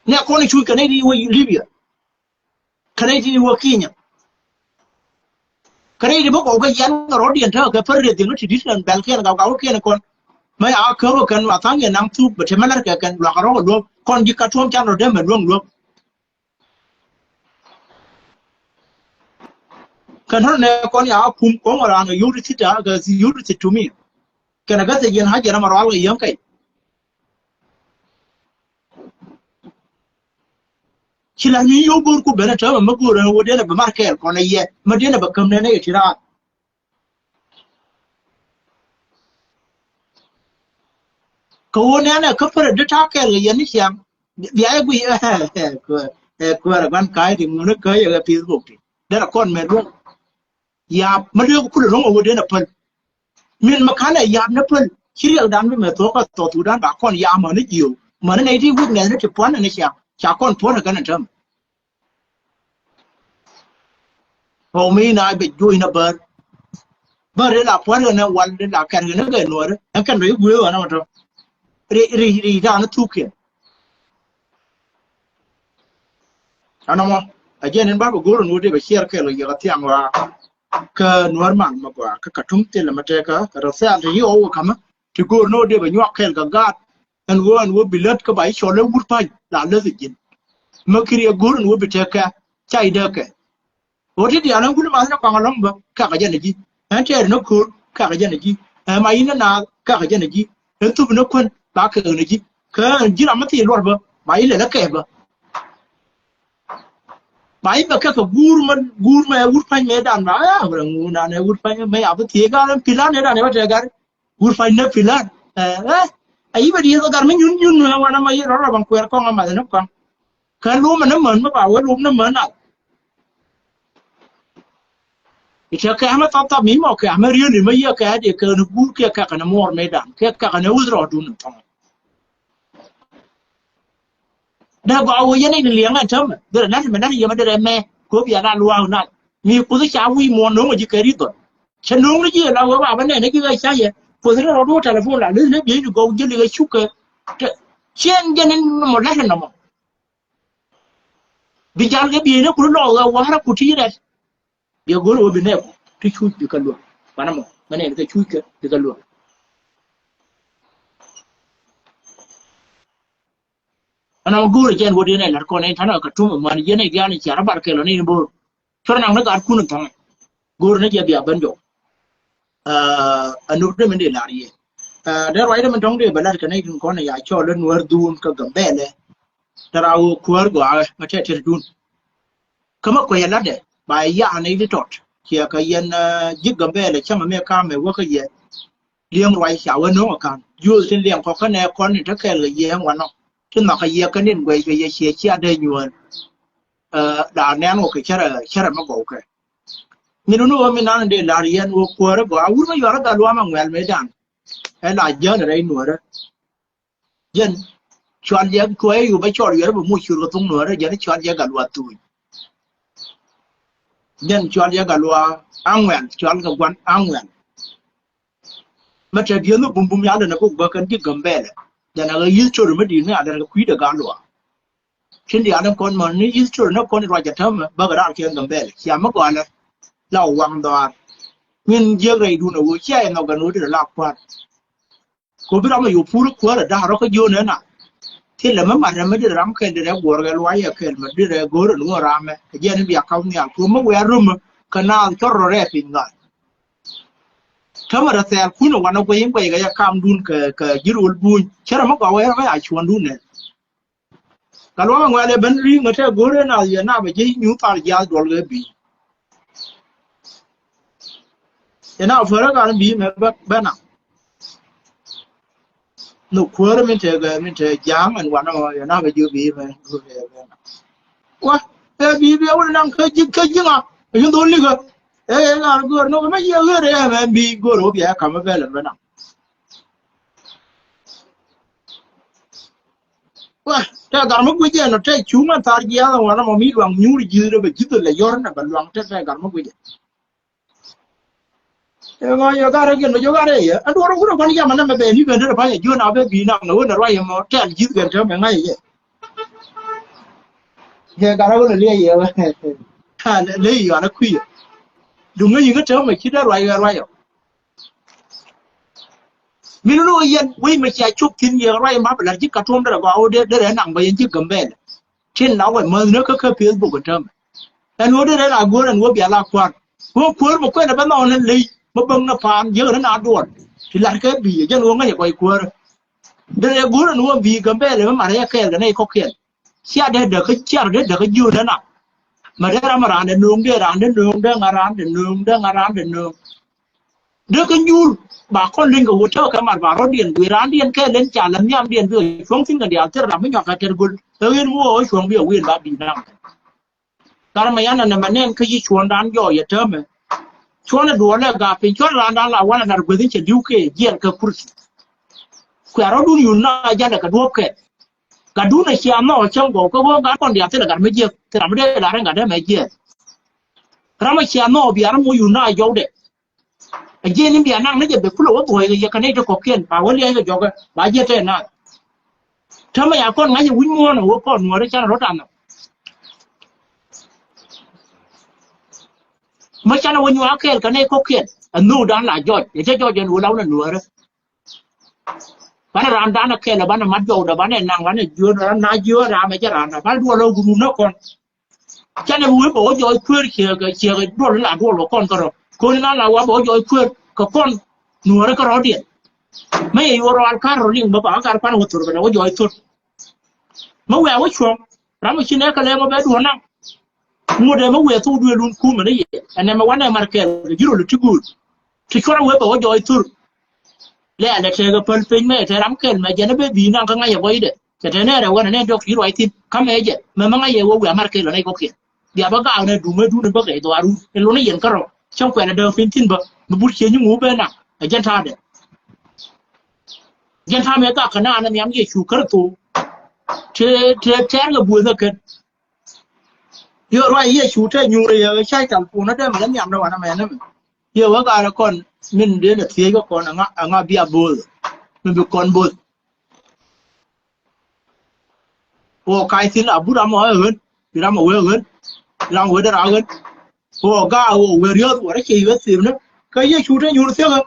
Nɛ kɔn cuc kɛ nɛ di wä Libya. Kɛ rɛy ti wä Kenya. Kɛ rɛy ti bä kɔw kɛ yɛn kɛ rɔ̱diɛn tekɛ kɛ pär rieth yɛn ti di̱t kɛn bɛl kiɛn gaw gaw kiɛn kɔn. Mɛ ya käp kɛn a tha̱a̱ŋ yɛn naŋ thuk bɛ te mɛ lɛr kɛ kɛn luak kɛ rɔ̱k kɛ luäk kɔn ji̱ ka tuɔ̱m can rɔ dee mɛ luäŋ luäk. Kɛn rɔ̱ nɛ kɔn ya kum kɔn wä raan kɛ yio̱w ti thit a kɛ yio̱w ti thit tumi. Kɛn a gathɛ yɛn hajar ɛmɛ rɔal kɛ yäŋ kɛc. Ci la ni yio̱w go̱o̱r ku ben a täämɛ mä go̱o̱r ɛn wä den a bɛ mar kɛɛl kɔn a yɛ mä den a bɛ käm nɛn a yɛ ti raar. Kɛ wä nɛn a kä pärɛ di ta̱a̱ kɛɛl kɛ yɛn ni ciaŋ bia yɛ guiy. Kuäär ɛ gua̱n ka̱a̱c ti ŋun kä yɛ kɛ Facebook ti den a kɔn mɛ luäŋ. Yap mä dee ku kulɛ ro̱ŋ a wä den a päl. Min mɛ ka̱n ɛ yap ni päl ci riɛkdan bi mɛ thuɔ̱k kä South Sudan ba kɔn yap mäni jiöw mäni nɛy ti weakness ni ti pua̱n ni ciaŋ. Ca kɔn puɔ̱t ɛ kɛn ɛ täämɛ. Ɣɔw mi na bɛ juɔc na bär. Bär ri la puɔ̱t kɛn ɛ wal ri la kɛn kɛn ɛ kɛ nuɔ̱ɔ̱ri. Ɛn kɛn bɛ i̱ gui̱i̱ ɣän ɛ mɔ tɔ. Ri ri ri da̱a̱n ɛ thuk kiɛn. Ɛn ɛmɔ a jɛn in ba bɛ go̱o̱r in wä dee bɛ ciɛɛr kɛɛl kɛ yɛ kɛ thiaŋ ɣɔaa. Kä nuäär mal mɛ gɔaa kä Katum thilɛ mɛ tɛkä rɛ thɛɛl te yi ɣɔw wä ka̱mä. Ti go̱o̱r ni wä dee bɛ nyuak kɛɛl kɛ gaat. Ɛn ɣöö ɛn ɣöö bi lät kä ba i̱ cɔl ɛ wur pa̱ny la läth i̱ ji̱n. Mä kiri ɛ go̱o̱r ɛn ɣöö bi tɛkɛ ca i̱ dee kɛ. Ɣöö ti diaal ɛn guni math ni kɔaŋ ɛlɔ̱ŋ bä kakɛ jɛn ɛ ji̱. Ɛn tɛɛr ni ko̱r kakɛ jɛn ɛ ji̱. Ɛn ma in ni naath kakɛ jɛn ɛ ji̱. Ɛn thup ni kuän ba kɛ ɣän ɛ ji̱. Kä ɛn ji̱ ram mi thil luɔr bä ba i̱ lɛl ɛ kɛɛ bä. Ba i̱ bɛ kɛ kɛ guur mɛ guur mɛ wur pa̱ny mɛ dan ba ɛ wur ɛn ŋu nan ɛ wur pa̱ny mɛ ya bä thiee gar ɛn pi̱l an ɛ dan ɛ bä tɛɛ gar. Wur pa̱ny nä pi̱l an ɛ ɛ a yi̱ bɛ dieth kä gar mi nyun nyun mi wan ama yi̱ rɔl rɔ ban kuɛɛr kɔŋ ama dhenä kɔŋ. Kä lum ɛn män mi ba wee lum ni män al. I̱ cɛ kɛ amɛ thap thap mi mɔ kɛ amɛ rieni mɛ yiɛ kɛ adi kɛ ni guur kiɛ kɛ kɛ ni muɔr mi dan kiɛ kɛ kɛ ni wuth rɔ dun ni thɔŋ. Dee gɔaa wee yɛn in liɛŋ ɛn tämɛ derɛ nat mɛ nat yɛmɛ derɛ mɛ kop yɛn a luaak nat mi kuth ca wi̱i̱ muɔ̱ɔ̱n no̱o̱ŋ ji̱ kɛ ri dhɔl. Cɛ no̱o̱ŋ ni ji̱ la wee ba bä nɛn ni ji̱ kɛ ca yɛ kuth ni rɔ duɔ telephone la lith ni biey ni gɔw ji̱ li kɛ cuk kɛ. Ciɛn jɛn in mɔ lat in nɔmɔ. Bi jal kɛ biey ni kut lɔɔk ɣɛ wa̱rä kut ti rɛt. Biɛ go̱r wä bi nɛɛku ti cuc bi kɛ luäk. Banɛ mɔ mɛ nɛn kɛ cuc kɛ bi kɛ luäk. Ɛn ɣän go̱o̱rä jɛn wä diɛn ɛ la̱t kɔn in ta̱nä kɛ tum ɛmɔ an yɛn ɛ diaal in cia rɔ bar kɛl ɔ ni in bo̱o̱r. Cɔr naŋ ni gat kun in tha̱ŋ. Go̱o̱rä ni jɛ bia ben jɔw. Ɛ nöp dee min dee la̱r yɛ. Ɛ dee ruac dee min tɔ̱ŋ dee bɛ la̱r kɛ nɛy tin kɔn ɛ ya cɔl in wär dhuun kä Gambɛlɛ. Tɛ ra wä kuäär gɔaaɛ mɛ tɛt tɛt dun. Kä mä kuec ɛ la̱tdɛ ba ɛ ya̱a̱ nɛy ti tɔt ciɛ kɛ yɛn ji̱ Gambɛlɛ cäŋ ɛmɛ ka̱mɛ wä kä yɛ. Liɛŋ ruac ca wä no̱o̱ŋ ɛ ka̱n. Yuɔth tin liɛŋ kɔk kä nɛ kɔn ni te kɛɛl kɛ yɛ ŋuan nɔ. Ti nhɔk kɛ yɛ kä nin guɛc kɛ yɛ ciɛ cia dee nyuɔ̱ɔ̱n. Ɛ la nɛn wä kɛ cärɛ cärɛ mi gɔw kɛ. Min wun wä min nan dee la̱r yɛn wä kuäärä gɔaa wur mi yuarä gal wamɛ ŋuɛl mëë dan. Ɛ la jään rɛy nuäärä. Jɛn cual yɛ kuäärä yu bä cɔl yuɛrä bä muc cur kɛ thuŋ nuäärä jɛn cual yɛ gal wa thuuc. Jɛn cual yɛ gal wa aŋuɛl cual kɛ guan aŋuɛl. Mɛ tɛ dieth mi bumbum ya lɛn a buk bä kɛn ji̱ Gambɛlɛ. Jɛn a ɣä yi̱th cor mi di̱i̱t ni a lɛn kɛ kui̱dɛ gal luaak. Cin diaal in kɔn män ni history ni kɔn ruac a täämɛ bäkɛ raar kiɛn Gambɛlɛ cia mi gɔalɛ. La waŋ dhɔaar min jiäk rɛydun a ɣöö cia yɛ nhɔk ɛn ɣöö dirɛ la kua̱r. Kɛ ɣöö bi ram a yop pur kuäär a da̱a̱ rɔ kä jiön ɛn a. Thilɛ mi mat rɛm mi dirɛ ram kɛl dirɛ guɔ̱r kɛ luac ɛ kɛl mi dirɛ go̱o̱r ɛn ɣöö ramɛ kɛ jiɛn in bia ka̱p nhial kɛ ɣöö mi wiaa römä kɛ naath cɔr rɔ rɛɛ piny ŋa̱a̱n. Täämɛ rɛ thɛɛl kun ɛ wanɛ guɛy in guɛy kɛ yɛ kamdun kɛ kɛ ji̱ ro̱l buny cärɛ mi gɔaa wee rɔ kä ya cuɔ̱ndun nɛn. Ka luaŋ ŋuɛl ɛ ben ri̱i̱ŋ ɛ tɛ go̱r ɛ na yɛ na bɛ ji̱ nyuth thar jiath duɔl kɛ bi̱i̱. Ɛ na fäärä kan bi̱i̱ mɛ bɛ bɛ na. Nhök kuäärä min te gɛ min te ja̱a̱ŋ ɛn wanɔ yɛ na bɛ ji̱ bi̱i̱ mɛ go̱r ɛ bɛ na. Wa ɛ bi̱i̱ bi̱i̱ wun naŋ kä ji̱ kä ji̱ ŋa ɛ yun dhol nikä. Ɛ ɛ ŋa go̱r nhök mɛ ji̱ ɛ ɣöö rɛ ɛ mɛ bi̱i̱ go̱r ɛ wä bi̱i̱ ɛ kamä bɛ lɛ bɛ na. Wa tɛ gar mi guic ɛn ɔ tɛ cuŋ ɛn thar jiath ɛn wanɛ mɔ mi luaŋ nyuur ji̱th rɛ bɛ ji̱th lɛ yɔr nɛ bɛ luaŋ tɛ tɛ gar mi guic ɛn. Ɛ ŋɔ yɛ gar ɛ gɛn bɛ jɔ gar ɛ yɛ ɛn duɔr wurɛ guan yamɛ nɛ mɛ bɛ ni gɛn dee rɛ pa̱nyɛ jiön a bɛ bi̱i̱ naŋ ɛ wen ɛ ruac ɛmɔ tɛl ji̱th gɛn tɛ mɛ ŋa̱c ɛ yɛ. Jɛ gar ɛ wen ɛ liɛ yɛ wɛ. Ley yɔanɛ kui̱ yɛ duŋ ŋäc yi̱ kä tɛ mɛ ci dee ruac ɛ ruac ɔ. Min ni wä yɛn wec mɛ cia cop thi̱n yɛ ruac in ba bɛ la̱r ji̱ ka tuɔ̱m derɛ gɔaa wä derɛ naŋ bä yɛn ji̱ Gambɛlɛ. Tin la wɛ mäth ni kä kä Facebook in täämɛ. Ɛn wä derɛ la go̱o̱r ɛn wä bia la kua̱r. Wä kuäär mɛ kuɛn ɛ bä nhɔk ni ley mɛ bäŋ ni paan jiäk ni na duɔl. Ti la̱r kɛ bi̱i̱ ɛ jɛn wä ŋäc ɛ kɔc kuäärä. Derɛ go̱o̱r ɛn wä bi̱i̱ Gambɛlɛ mɛ mat ɛ kɛɛl kɛ nɛy kɔ̱kiɛn. Cia dee däk kä cia dee däk kä jiöt dee na. Mɛ dee ram raan dee nööŋ dee raan dee nööŋ dee ŋa̱ raan dee nööŋ dee ŋa̱ raan dee nööŋ. Dee kä nyuur ba kɔn liŋ kɛ wut täämɛ kɛ mat ba rɔ̱diɛn guic raandiɛn kɛ len ca lɛ nhiamdiɛn bi cuɔ̱ŋ thi̱n kɛ diaal thil ram mi nyɔak kɛ tɛr göl. Ɛ ɣen mi wä cuɔ̱ŋ bi ɛ wëën ba bi̱i̱ naŋ. Gat mɛ yan ɛn ɛmɛ nɛn kä yi cuɔ̱ɔ̱ŋdan jɔɔc ɛ täämɛ. Cuɔ̱ɔ̱ŋ ɛ duɔ̱ɔ̱lɛ gak piny cuɔ̱ɔ̱ŋ raandan la wanɛ lat gueth in cɛ di̱w kɛ jiɛl kɛ kurthi. Kuɛ rɔ̱dun yun na jalɛ kɛ duɔ̱ɔ̱p kɛ. Gatdun a cia nhɔk cäŋ gɔw kä ɣöö gat kɔn diaal thilɛ gat mi jiäk, thilɛ ram mi dee la rɛn gat dee mɛ jiɛɛl. Ram a cia nhɔk bia ram wä yun na jɔwdɛ. A jiɛn in bia naŋ ni jɛ bɛ kulɛ wä dhuɔ̱ɔ̱c kɛ yɛ kɛ nɛy ti kɔ̱kiɛn ba wä liac kɛ jɔkɛ ba jiɛ tɛɛ naath. Täämɛ ya kɔn ŋa̱c ɛ wi̱c muɔ̱ɔ̱n ɛ wä kɔn nuɔ̱ɔ̱ri canɛ rɔ ta̱nhɔ. Mä canɛ wä nyuak kɛɛl kɛ nɛy kɔ̱kiɛn ɛ nhökdan la jɔc ɛ cä jɔc ɛn wä la wä nɛ nuɔ̱ɔ̱rä. Banɛ raandan ɛ kɛɛl ɛ banɛ mat jɔwdɛ banɛ naŋ banɛ jiöt ran na jiöt ram ɛ jɛ raanda banɛ duɔl ɛ guruun ɛ kɔn. Canɛ bi wee bɛ wä jɔɔc kueer ciɛɛkɛ ciɛɛkɛ duɔl la duɔl kɛ kɔn kärɔ. Koni na la wa bɛ wä jɔɔc kueer kɛ kɔn nuɔ̱ɔ̱rä kärɔ̱diɛn. Mä yɛ yuɔr rɔal kar rɔ liŋ bä ba kar pan wä thor bɛ la wä jɔɔc thor. Mä wee a wä cuɔ̱ŋ ram mi ci nɛ kɛ lɛ mɔ bɛ duɔ̱ɔ̱r naŋ. Ŋot ɛ mä wee thok duëël wun kumɛ ni yɛ ɛnɛ mɛ wanɛ mar kɛɛl kɛ ji̱ rol ti guut. Ti cuɔr a wee bɛ wä jɔɔc thor. Lɛ alɛ tɛɛkɛ päl peny mɛ tɛ ram kɛl mɛ jɛn a bɛ bi̱i̱ naŋ kä ŋa̱c a bɔcdɛ. Cɛ tɛ nɛɛrɛ wänɛ nɛ dɔk ti ruac thi̱n kä mɛ jɛ mɛ mɛ ŋa̱c yɛ wä wiaa mar kɛl ɔ nɛy kɔ̱kiɛn. Bia bä gaak nɛ duŋ mɛ duun in bä kɛ dhɔaar wun in luɔ̱n i̱ yɛn kärɔ cäŋ kuɛn a däk piny thi̱n bä mi but cie nyi ŋuup ben naŋ ɛ jɛn ta̱a̱dɛ. Jɛn ta̱a̱ mɛ gak kä naan ɛ nhiam Yecu Kritho. Tëë tëë tɛɛr kɛ buëth ɛ kɛn. Yɛ ruac Yecu te nyuur yɛ ca̱c tal puɔ̱n ɛ dee mɛ lɛ nhiam dee wanɛ mɛ nɛ mɛ. Yɛ wä gaarɛ kɔn min dee nɛ thiec kä kɔn ɛŋa ɛŋa bia bo̱o̱th. Min bi kɔn bo̱o̱th. Wä kac thi̱n a but ram ɔ ɛ ɣän. Bi ram ɔ wee ɣän. Ram wee dee ra ɣän. Wä gaar wä wee riöth wä rɛ cie yɛ thiepnä. Kä Yecu te nyuur thiekä.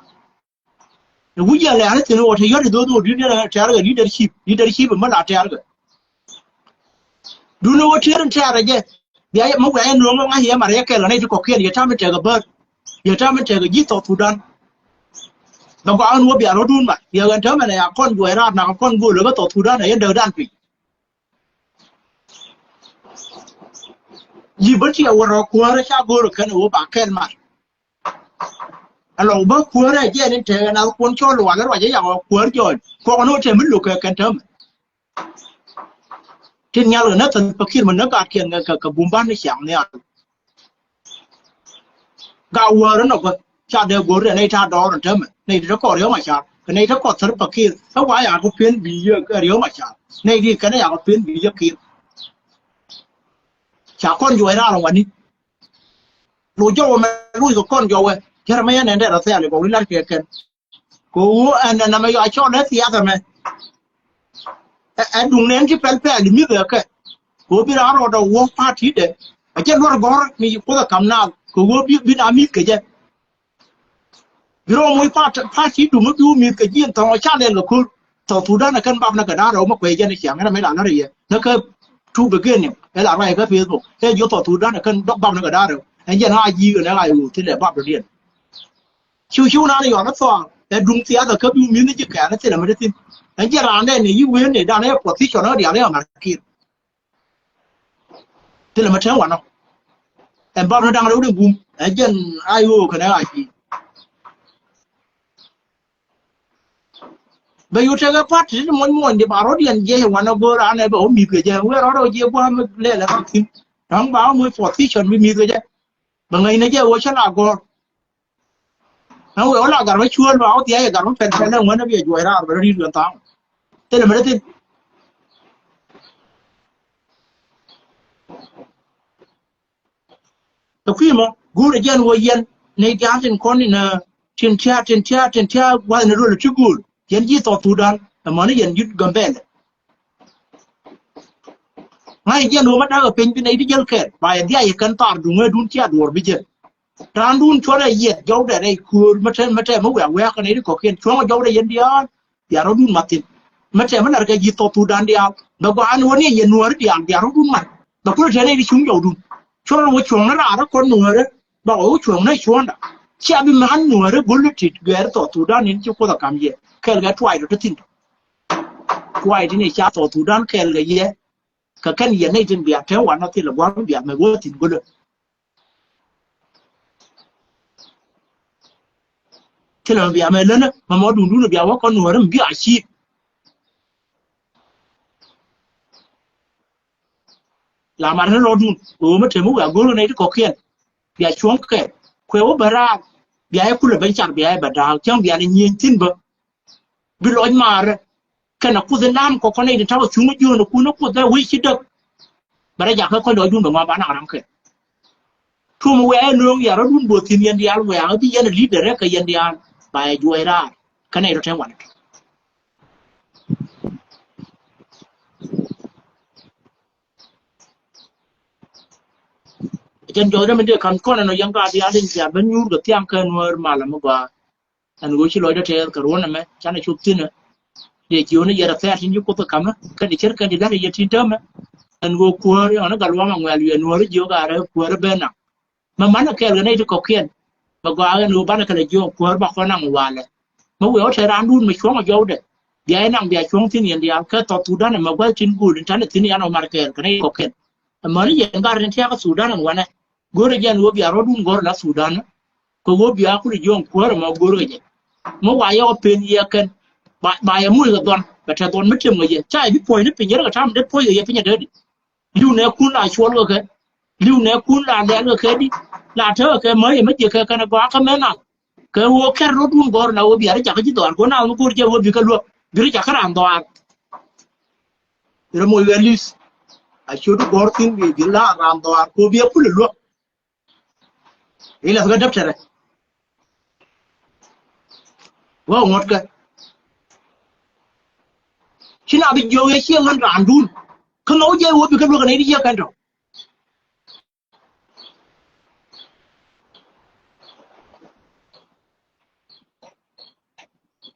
Ɛ wi̱c yɛ lɛ̈ɛ̈r thi̱n ɣöö te yɔ̱t i̱ dho̱o̱th ɣöö di̱t yɛn tɛ̈rkɛ leadership, leadership mi la tɛ̈rkɛ. Duundɛ ɣöö tiɛɛr in tɛ̈rɛ jɛ. Bia yɛ mi wiaa yɛ nuɔ̱ɔ̱ŋ ŋa̱c yɛ mar yɛ kɛl kɛ nɛy ti kɔ̱kiɛn yɛ ta̱a̱ mi tɛ̈kɛ bäär. Yɛ ta̱a̱ mi tɛ̈kɛ ji̱ South Sudan. Bɛ gɔaa ɣän ɣöö bia rɔ̱dun mat. Yɛ ɣän täämɛ nɛ ya kɔn juɔc raar nak kɔn gööl ɛ kä South Sudan ɛ yɛn däkdan piny. Ji̱ bä tiɛ wä rɔ kuäärä ca go̱o̱rä kɛn ɛ ɣöö ba kɛl mat. Alɔ bä kuäärä jɛ ni tɛkɛ na kuɔn cɔl wal ruac ɛ yak ɔ kuäär jɔɔc kuɔk ni wä tɛm mi lo̱k kɛ kɛn täämɛ. Tin nhial kɛ näk thil pakir mi näk gat kiɛn kɛ kɛ bum ban ni ciaŋ nhial. Gat wäär ni nɔk bä ca dee go̱r dee nɛy ta̱a̱ dɔɔr ni täämɛ nɛy ti te kɔɔr riäw ma car kɛ nɛy te kɔɔr thil pakir ɛ wa yak kɛ pen bi yɛ riäw ma car nɛy di kɛn ɛ yak kɛ pen bi yɛ kir. Ca kɔn juɔc raar wani. Lo jɔwɛ mɛ luc kɛ kɔn jɔwɛ. Jeremia nɛn dɛ rɔ thɛɛl kɛ wä lar kɛ kɛn. Kɛ wä ɛn ɛn ɛmɛ yɔ a cɔl ɛ thiath ɛmɛ. Ɛ duŋ nɛn ci pɛl pɛl mi bɛ kɛ. Kɛ wä bi raan rɔɔdɛ wä party dɛ. A jɛ luɔr gɔr mi kuoth ɛ kam naath kɛ wä bi bi na mi̱th kɛ jɛ. Bi rɔ moc party duŋ mi bi wä mi̱th kɛ ji̱ ɛn thɔŋ ɔ ca lɛl kɛ ko̱r. South Sudan ɛ kɛn bap ni kɛ da̱a̱ rɛw mi kuɛ jɛn ɛ ciaŋ ɛn ɛ mi la lär yɛ ni kä tu beginning ɛ la ruac kä Facebook ɛ ji̱ South Sudan ɛ kɛn dɔk bap ni kɛ da̱a̱ rɛw ɛn jɛn a ji̱ ɛn ɛ ɣac ɣöö thilɛ bap dɔ̱diɛn. Ciw ciw nan yɔn ɛ thuaak ɛ duŋ thiath ɛ kä bi wä mi̱th ni ji̱ kɛɛl ɛ thilɛ mi ti thi̱n. Ɛn jɛn raan dee ni yi wen ni dan ɛ position ɛ diaal ɛ ɣän markir. Thilɛ mi te wanɔ. Ɛn bap ni da̱ŋ rɛw di gum ɛ jɛn a yo̱o̱ kɛnɛ a ji̱. Bɛ yu tekɛ party ti muɔny muɔny di ba rɔ̱diɛn jiɛc wanɔ go̱o̱r anɛ bɛ wä mi̱th kɛ jɛ wee rɔ̱dɔ jiɛ gua̱a̱m lɛl ɛ rak thi̱n. Dɔ̱ŋ ba wä muc position bi mi̱th kɛ jɛ. Bɛ ŋäcnɛ jɛ wä cä la gɔ̱r. Ɛn wee wä la gat wä cuäl ba wä thia̱c ɛ gat wä pɛl pɛl ɛn wänɛ bi ɛ juɔc raar bɛ rɔ̱ ri̱t kɛn tha̱a̱ŋ. Thilɛ mi rɛ thi̱n. Kɛ kui̱ mɔ go̱o̱rɛ jɛn wä yɛn nɛy diaal tin kɔn in tin tia tin tia tin tia gua̱th ni rol ti go̱o̱r yɛn ji̱ South Sudan. Ɛmɔni yɛn ji̱ Gambɛlɛ. Ŋa̱c jɛn wä ma da̱k ɛ piny bi nɛy ti jäl kɛɛl ba yɛ dhiac yɛ kɛn thar duŋ ɛ dun cia duɔɔr bi jäl. Raan dun cuɔrɛ yiɛth jɔwdɛ rɛy köör mä tɛm mä tɛm mä wiak wiak kɛ nɛy ti kɔ̱kiɛn cuɔ̱ŋ jɔwdɛ yɛn diaal. Bia rɔ̱dun mat thi̱n. Mä tɛm mä lar kɛ ji̱ South Sudan diaal bɛ gɔaa ni wä ni yɛ nuääri diaal bia rɔ̱dun mat. Bɛ kulɛ tɛn nɛy ti cuŋ jɔwdun cuɔrɛ wä cuɔ̱ŋ ni raarä kɔn nuäärä. Bɛ wä cuɔ̱ŋ ni cuɔ̱ŋda cia bi man nuäärä go̱l ni tit gɛɛr South Sudan in ci Kuoth ɛ ka̱m yɛ kɛɛl kɛ tuay tɔ te thi̱n tɔ. Tuay ti ni ca South Sudan kɛɛl kɛ yɛ. Kɛ kɛn yɛn nɛy tin bia te wanɔ thilɛ gua̱a̱m bia mɛ wä thi̱n go̱lä. Thilɛ mɛ bia mɛ länä mɛ mɔ duundun bia wä kɔn nuɔ̱ɔ̱rä mi bia ci̱i̱t. La mat ni rɔɔdun ɣöö mi te mi wiaa go̱o̱r kɛ nɛy ti kɔ̱kiɛn bia cuɔ̱ŋ kɛ kuɛ wä bä raar. Bia yɛ kulɛ ben car bia yɛ bɛ da̱a̱k cäŋ bia ni nyieny thi̱n bä. Bi lɔc maarä. Kɛnɛ Kuoth in lam kɔ kɔn nɛy tin ta̱wä cuŋä jiöönä kun ɛ Kuoth ɛ wec ci däk. Bɛ rɛ jakä kɔc lɔcdun bɛ ŋɔak ba naŋ ram kɛ. Tuɔm wɛɛ ɛ nööŋ yɛ rɔ̱dun bo̱o̱th thi̱n yɛn diaal wɛɛ ɣä bi yɛn ɛ li̱t dɛ rɛk kɛ yɛn diaal ba yɛ juɔc raar. Kɛnɛ rɔ tɛn wanɛ tɔ. Jɛn jɔcdä mi dee ka̱n kɔn ɛn ɔ yɛn gaat diaal in cia ben nyuur kɛ thiaŋ kɛ Nuäär malä mi gɔaa. Ɛn ɣöö ci lɔcdä tɛɛth kɛ ruɔ̱n ɛmɛ canɛ cop thi̱n ɛ. Dee jiööni yɛr ɛ thɛɛr tin ci Kuoth ɛ ka̱mä kɛn i̱ cär kɛn ti la̱t ɛ yɛ tin täämɛ. Ɛn ɣöö kuäär yɔn i̱ gal wamɛ ŋuɛl wiɛ Nuäär jiök a rɛ kuäär ɛ ben naŋ. Mɛ manɛ kɛɛl kɛ nɛy ti kɔ̱kiɛn. Mɛ gɔaa ɛn ɣöö banɛ kɛ lɛ jiök kuäär ba kɔn naŋ walɛ. Mɛ wëë ɣä te raandun mɛ cuɔ̱ŋ ɛ jɔwdɛ. Bia yɛ naŋ bia cuɔ̱ŋ thi̱n yɛn diaal kɛ South Sudan ɛmɛ gua̱th tin guul in tanɛ thi̱n yan ɔ mar kɛɛl kɛ nɛy kɔ̱kiɛn. Ɛmɛni yɛn gat tin tiakä Sudan ɛn wanɛ. Go̱rɛ jɛ ɛn ɣöö bia rɔ̱dun gɔ̱r la Sudan. Kɛ ɣöö bia kul jiɔ̱ɔ̱ŋ kuäärä mɔ go̱rɛ jɛ. Mɔ wa yɛ ɣä pen yɛ kɛn. Ba, ba yɛ muc kɛ dhɔn. Bɛ tɛ dhɔn mi tiɛm kɛ yɛ. Ca yɛ bi puɔ̱nyni piny yɛ rɛ kɛ tam det puɔ̱ny kɛ yɛ piny ɛ dee di. Li̱w nɛ kun la cuɔl kɛ kɛ. Li̱w nɛ kun la lɛl kɛ kɛ di. La tekɛ kɛ mäc yɛ mi jiɛ kɛ kɛn ɛ gɔaa kɛ mɛ nath. Kɛ ɣöö kɛr rɔ̱dun gɔ̱r na ɣöö bia rɛ jakä ji̱ dhɔaar kɛ ɣöö na ɣöö mi go̱r jɛ ɣöö bikɛ luäk. Bi rɛ jakä raan dhɔaar. Rɛ moc wɛ li̱th. A ciötdu gɔ̱r thi̱n bi bi la raan dhɔaar kɛ ɣöö bia kulɛ luäk. Ilɛ kɛ däptɛrɛ. Wä ŋuɔ̱tkɛ. Ci na bi jiök yɛ ciɛ ɣän raandun. Kä nhɔk jɛ wä bikɛ luäk kɛ nɛy di jiɛ kɛn tɔ.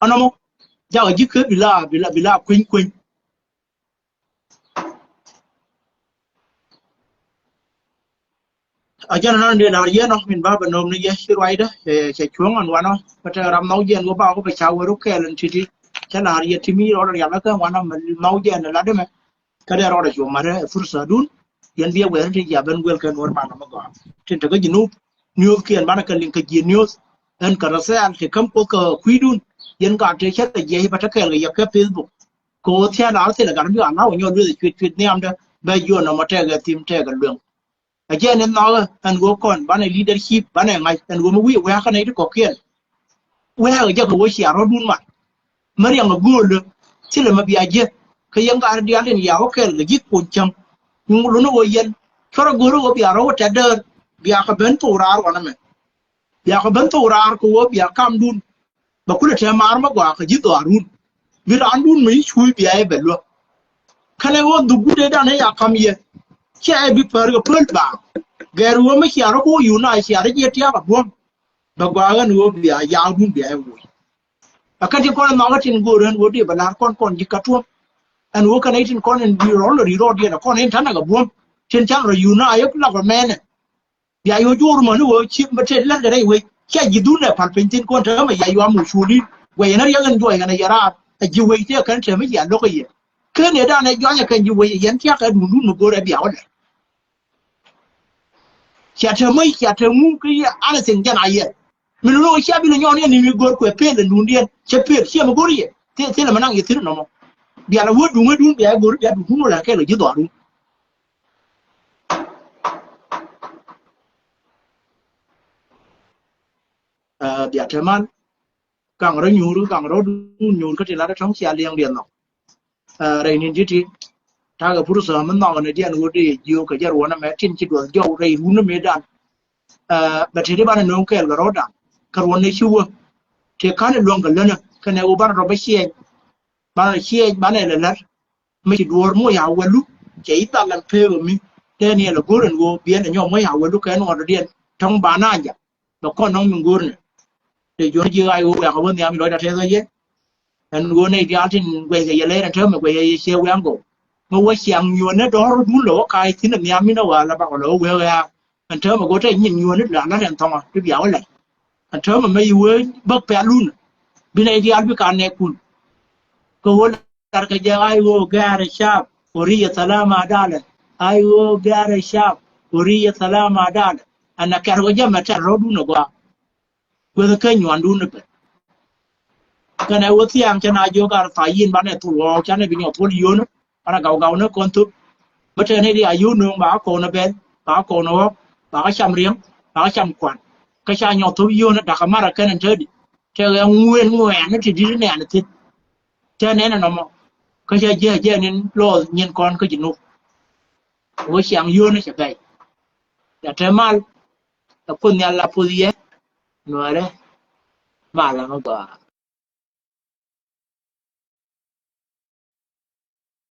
Anɔmɔ. Jakɛ ji̱ kä bi la, bi la, bi la kueny kueny. A jɛn anɔn dee la̱r yɛn ɔ min ba bɛ nööm ni yɛ ci ruacdä cɛ cuɔ̱ŋ ɛn wanɔ bɛ tɛ ram nhɔk jɛn wä ba wä bɛ ca wä ruk kɛɛl ɛn ti̱ti̱. Cɛ la̱r yɛ ti mi rɔɔdɛ rial kä wanɔ mɛ nhɔk jɛn ɛ lat dämɛ. Kä dee rɔɔdɛ cuɔ ma̱rä ɛ fursa dun yɛn bi ɛ wɛɛr ti jia ben guɛl kɛ Nuɔr manɔ mɛ gɔaa tin te kä Jinub. Niuth kiɛn banɛ kɛ liŋ kɛ jiɛ niuth ɛn kɛ rɛ thɛɛl ti käm Kuoth kɛ kui̱dun. Yɛn ka te cɛ kɛ jiɛ bɛ te kɛɛl kɛ yɛ kɛ Facebook. Kɛ ɣöö thia̱a̱n raar thilɛ gat mi ɣan na wä nyɔk lueth cuet cuet nhiamdä bɛ jiɔn nɔmɔ tɛkɛ thim tɛkɛ lueŋ. Ɛ jɛn in nhɔkɛ ɛn ɣöö kɔn banɛ leadership banɛ ŋa̱c ɛn ɣöö mi wi̱i̱ wɛ̈ɛ̈kä nɛy ti kɔ̱kiɛn. Wɛ̈ɛ̈kä jɛ kɛ ɣöö cia rɔ̱dun mat. Mi riɛŋ ɛ göölä thilɛ mi bia jiäk. Kä yɛn gat diaal tin ya wä kɛɛl kɛ ji̱ kuɔn cäŋ. Lunä ɣöö yɛn cuarɛ go̱rä ɣöö bia rɔ̱ wä tɛt däär bia kɛ ben thok raar wanɛ mɛ. Bia kɛ ben thok raar kɛ ɣöö bia kamdun. Bɛ kulɛ tɛm maar mi gɔaa kɛ ji̱ dhɔaarun. Bi raandun mi ci cuuc bia yɛ bɛ luäk. Kɛnɛ ɣöö dhuk guut ëëdan ëë ya kam yɛ. Ciɛ ɛ bi päär kɛ päl baaŋ. Gɛr ɣöö mi cia rɔ kɛ ɣöö yun a cia rɔ jiɛ tiaak a buɔ̱m. Bɛ gɔaa ɣän ɣöö bia yaakdun bia yɛ woc. Ɛ kɛn tin kɔn ɛ nhɔakä tin go̱o̱r ɣän ɣöö dee bɛ la̱r kɔn kɔn ji̱ ka tuɔ̱m. Ɛn ɣöö kɛn ɛ tin kɔn in bi rɔl ri rɔɔdiɛn ɛ kɔn in ta̱nɛ kɛ buɔ̱m. Tin can rɔ yun a yɛ lak rɔ mɛnɛ. Bia yio̱w juɔ̱ɔ̱r mäni ɣöö ci bä tëë la̱t kɛ rɛy wec cia ji̱ dhun ɛ pal piny thi̱n kɔn täämɛ ya yuam wä cuuli. Guɛc ɛn riɛk ɛn juɔc ɛn ɛ yɛ raar ɛ ji̱ wec tëë kɛn täämɛ ya lo̱k ɛ yɛ. Ken ëëdan ɛ juany ɛ kɛn ji̱ wec ɛ yɛn tia̱k ɛ duundun mi go̱o̱r ɛ bia wä lɛr. Cia te mäc cia te ŋu kä yɛ anything jɛn a yɛ. Mi lo̱k cia bi lɛ nyɔɔn yɛn ni mi go̱o̱r kuɛ pel ɛn duundiɛn cɛ pel ciɛ mi go̱o̱r yɛ. Thilɛ mi naŋ yɛ thi̱n nɔmɔ. Bia lɛ wä duŋ ɛ duun bia yɛ go̱o̱r bia duundun wä lɛ kɛl ɛ ji̱ dhɔaarun. Ɛ, bia te man kaŋ rɔ nyuur kaŋ rɔ duun nyuur kä ti lat ɛ tɔ̱ŋ cia liɛŋ diɛn nhɔk. Ɛ, rɛy ni̱n ji̱ ti takɛ pursa mi nhɔk ni diɛn ɣöö dee jiök kɛ jɛ ruɔ̱n ɛmɛ tin ci duɔth jɔw rɛy run ɛmɛ dan. Ɛ, bɛ te di banɛ nööŋ kɛɛl kɛ rɔ̱dan kɛ ruɔ̱n ni ci wä. Ti ka̱n ɛ luäŋ kɛ länä kɛnɛ ɣöö banɛ rɔ bä ciɛɛny. Banɛ ciɛɛny banɛ lɛ lät. Mi ci duɔ̱ɔ̱r moc a wälu cɛ i̱ dhal ɛn pek ɛ mi tɛn yɛn lɛ go̱r ɛn ɣöö biɛn ɛ nyɔk moc a wälu kɛ ɛn ɣɔn dɔ̱diɛn tɔ̱ŋ ba naaŋ jak. Bɛ kɔn nɔŋ min go̱o̱rnɛ. Tëë juɔ̱n ji̱ ɣaac ɣöö wɛ̈ŋ ɛ wä nhiam in lɔcdä tɛth ɣä yɛ. Ɛn ɣöö nɛy diaal tin guɛckɛ yɛ lɛr ɛn täämɛ guɛckɛ yɛ ciɛ wɛ̈ŋ gɔw. Mi wä ciaŋ nyuɔ̱nɛ dɔ̱r duun lɛ wä ka̱a̱c thi̱n ɛ nhiam min ɛ wäl ɛ bak lɛ wä wee ɣɛ̈ɛ̈k. Ɛn täämɛ go̱o̱r tɛ nyin nyuɔ̱ɔ̱ni la la̱t ɛn thɔŋä ti bia wä lɛl. Ɛn täämɛ mɛ yi wee bäk pɛl wun. Bi nɛy diaal bi ka nɛɛkun. Kɛ ɣöö lar kɛ jɛ ay ɣöö gɛ̈ɛ̈r ɛ caap ɣöö ri yɛ thalama dalɛ. Ay ɣöö gɛ̈ɛ̈r ɛ caap ɣöö ri yɛ thalama dalɛ. Ɛn ɛ kɛr ɣöö jɛ mɛ tɛr rɔ̱dun ɛ gɔaa. Guäth kä nyuandun ni bɛ. Kɛnɛ wä thiaŋ cɛ na jiök ar thayin banɛ thul ɣɔɔk canɛ bi nyɔ thul yio̱n. Banɛ gaw gaw ni kɔn thop. Bä tɛn ni ri a yio̱n nööŋ ba kä kɔn ni bɛl ba kä kɔn ni ɣɔk ba kä cam riɛŋ ba kä cam kuan. Kä ca nyɔ thop yio̱n dakä marɛ kɛn in te di. Tɛ ɣɛ ŋuɛn ŋuɛn ni ti dit ni nɛɛn thin. Tɛ nɛn in nɔmɔ. Kä cä jiɛ jiɛ nin luɔth nyin kɔn kä Jinub. Wä ciaŋ yio̱o̱n cɛ bɛy. Cɛ te mal. Cɛ Kuoth Nhial la puth yɛ. Nuäärɛ. Mal ɛmɛ gɔaa.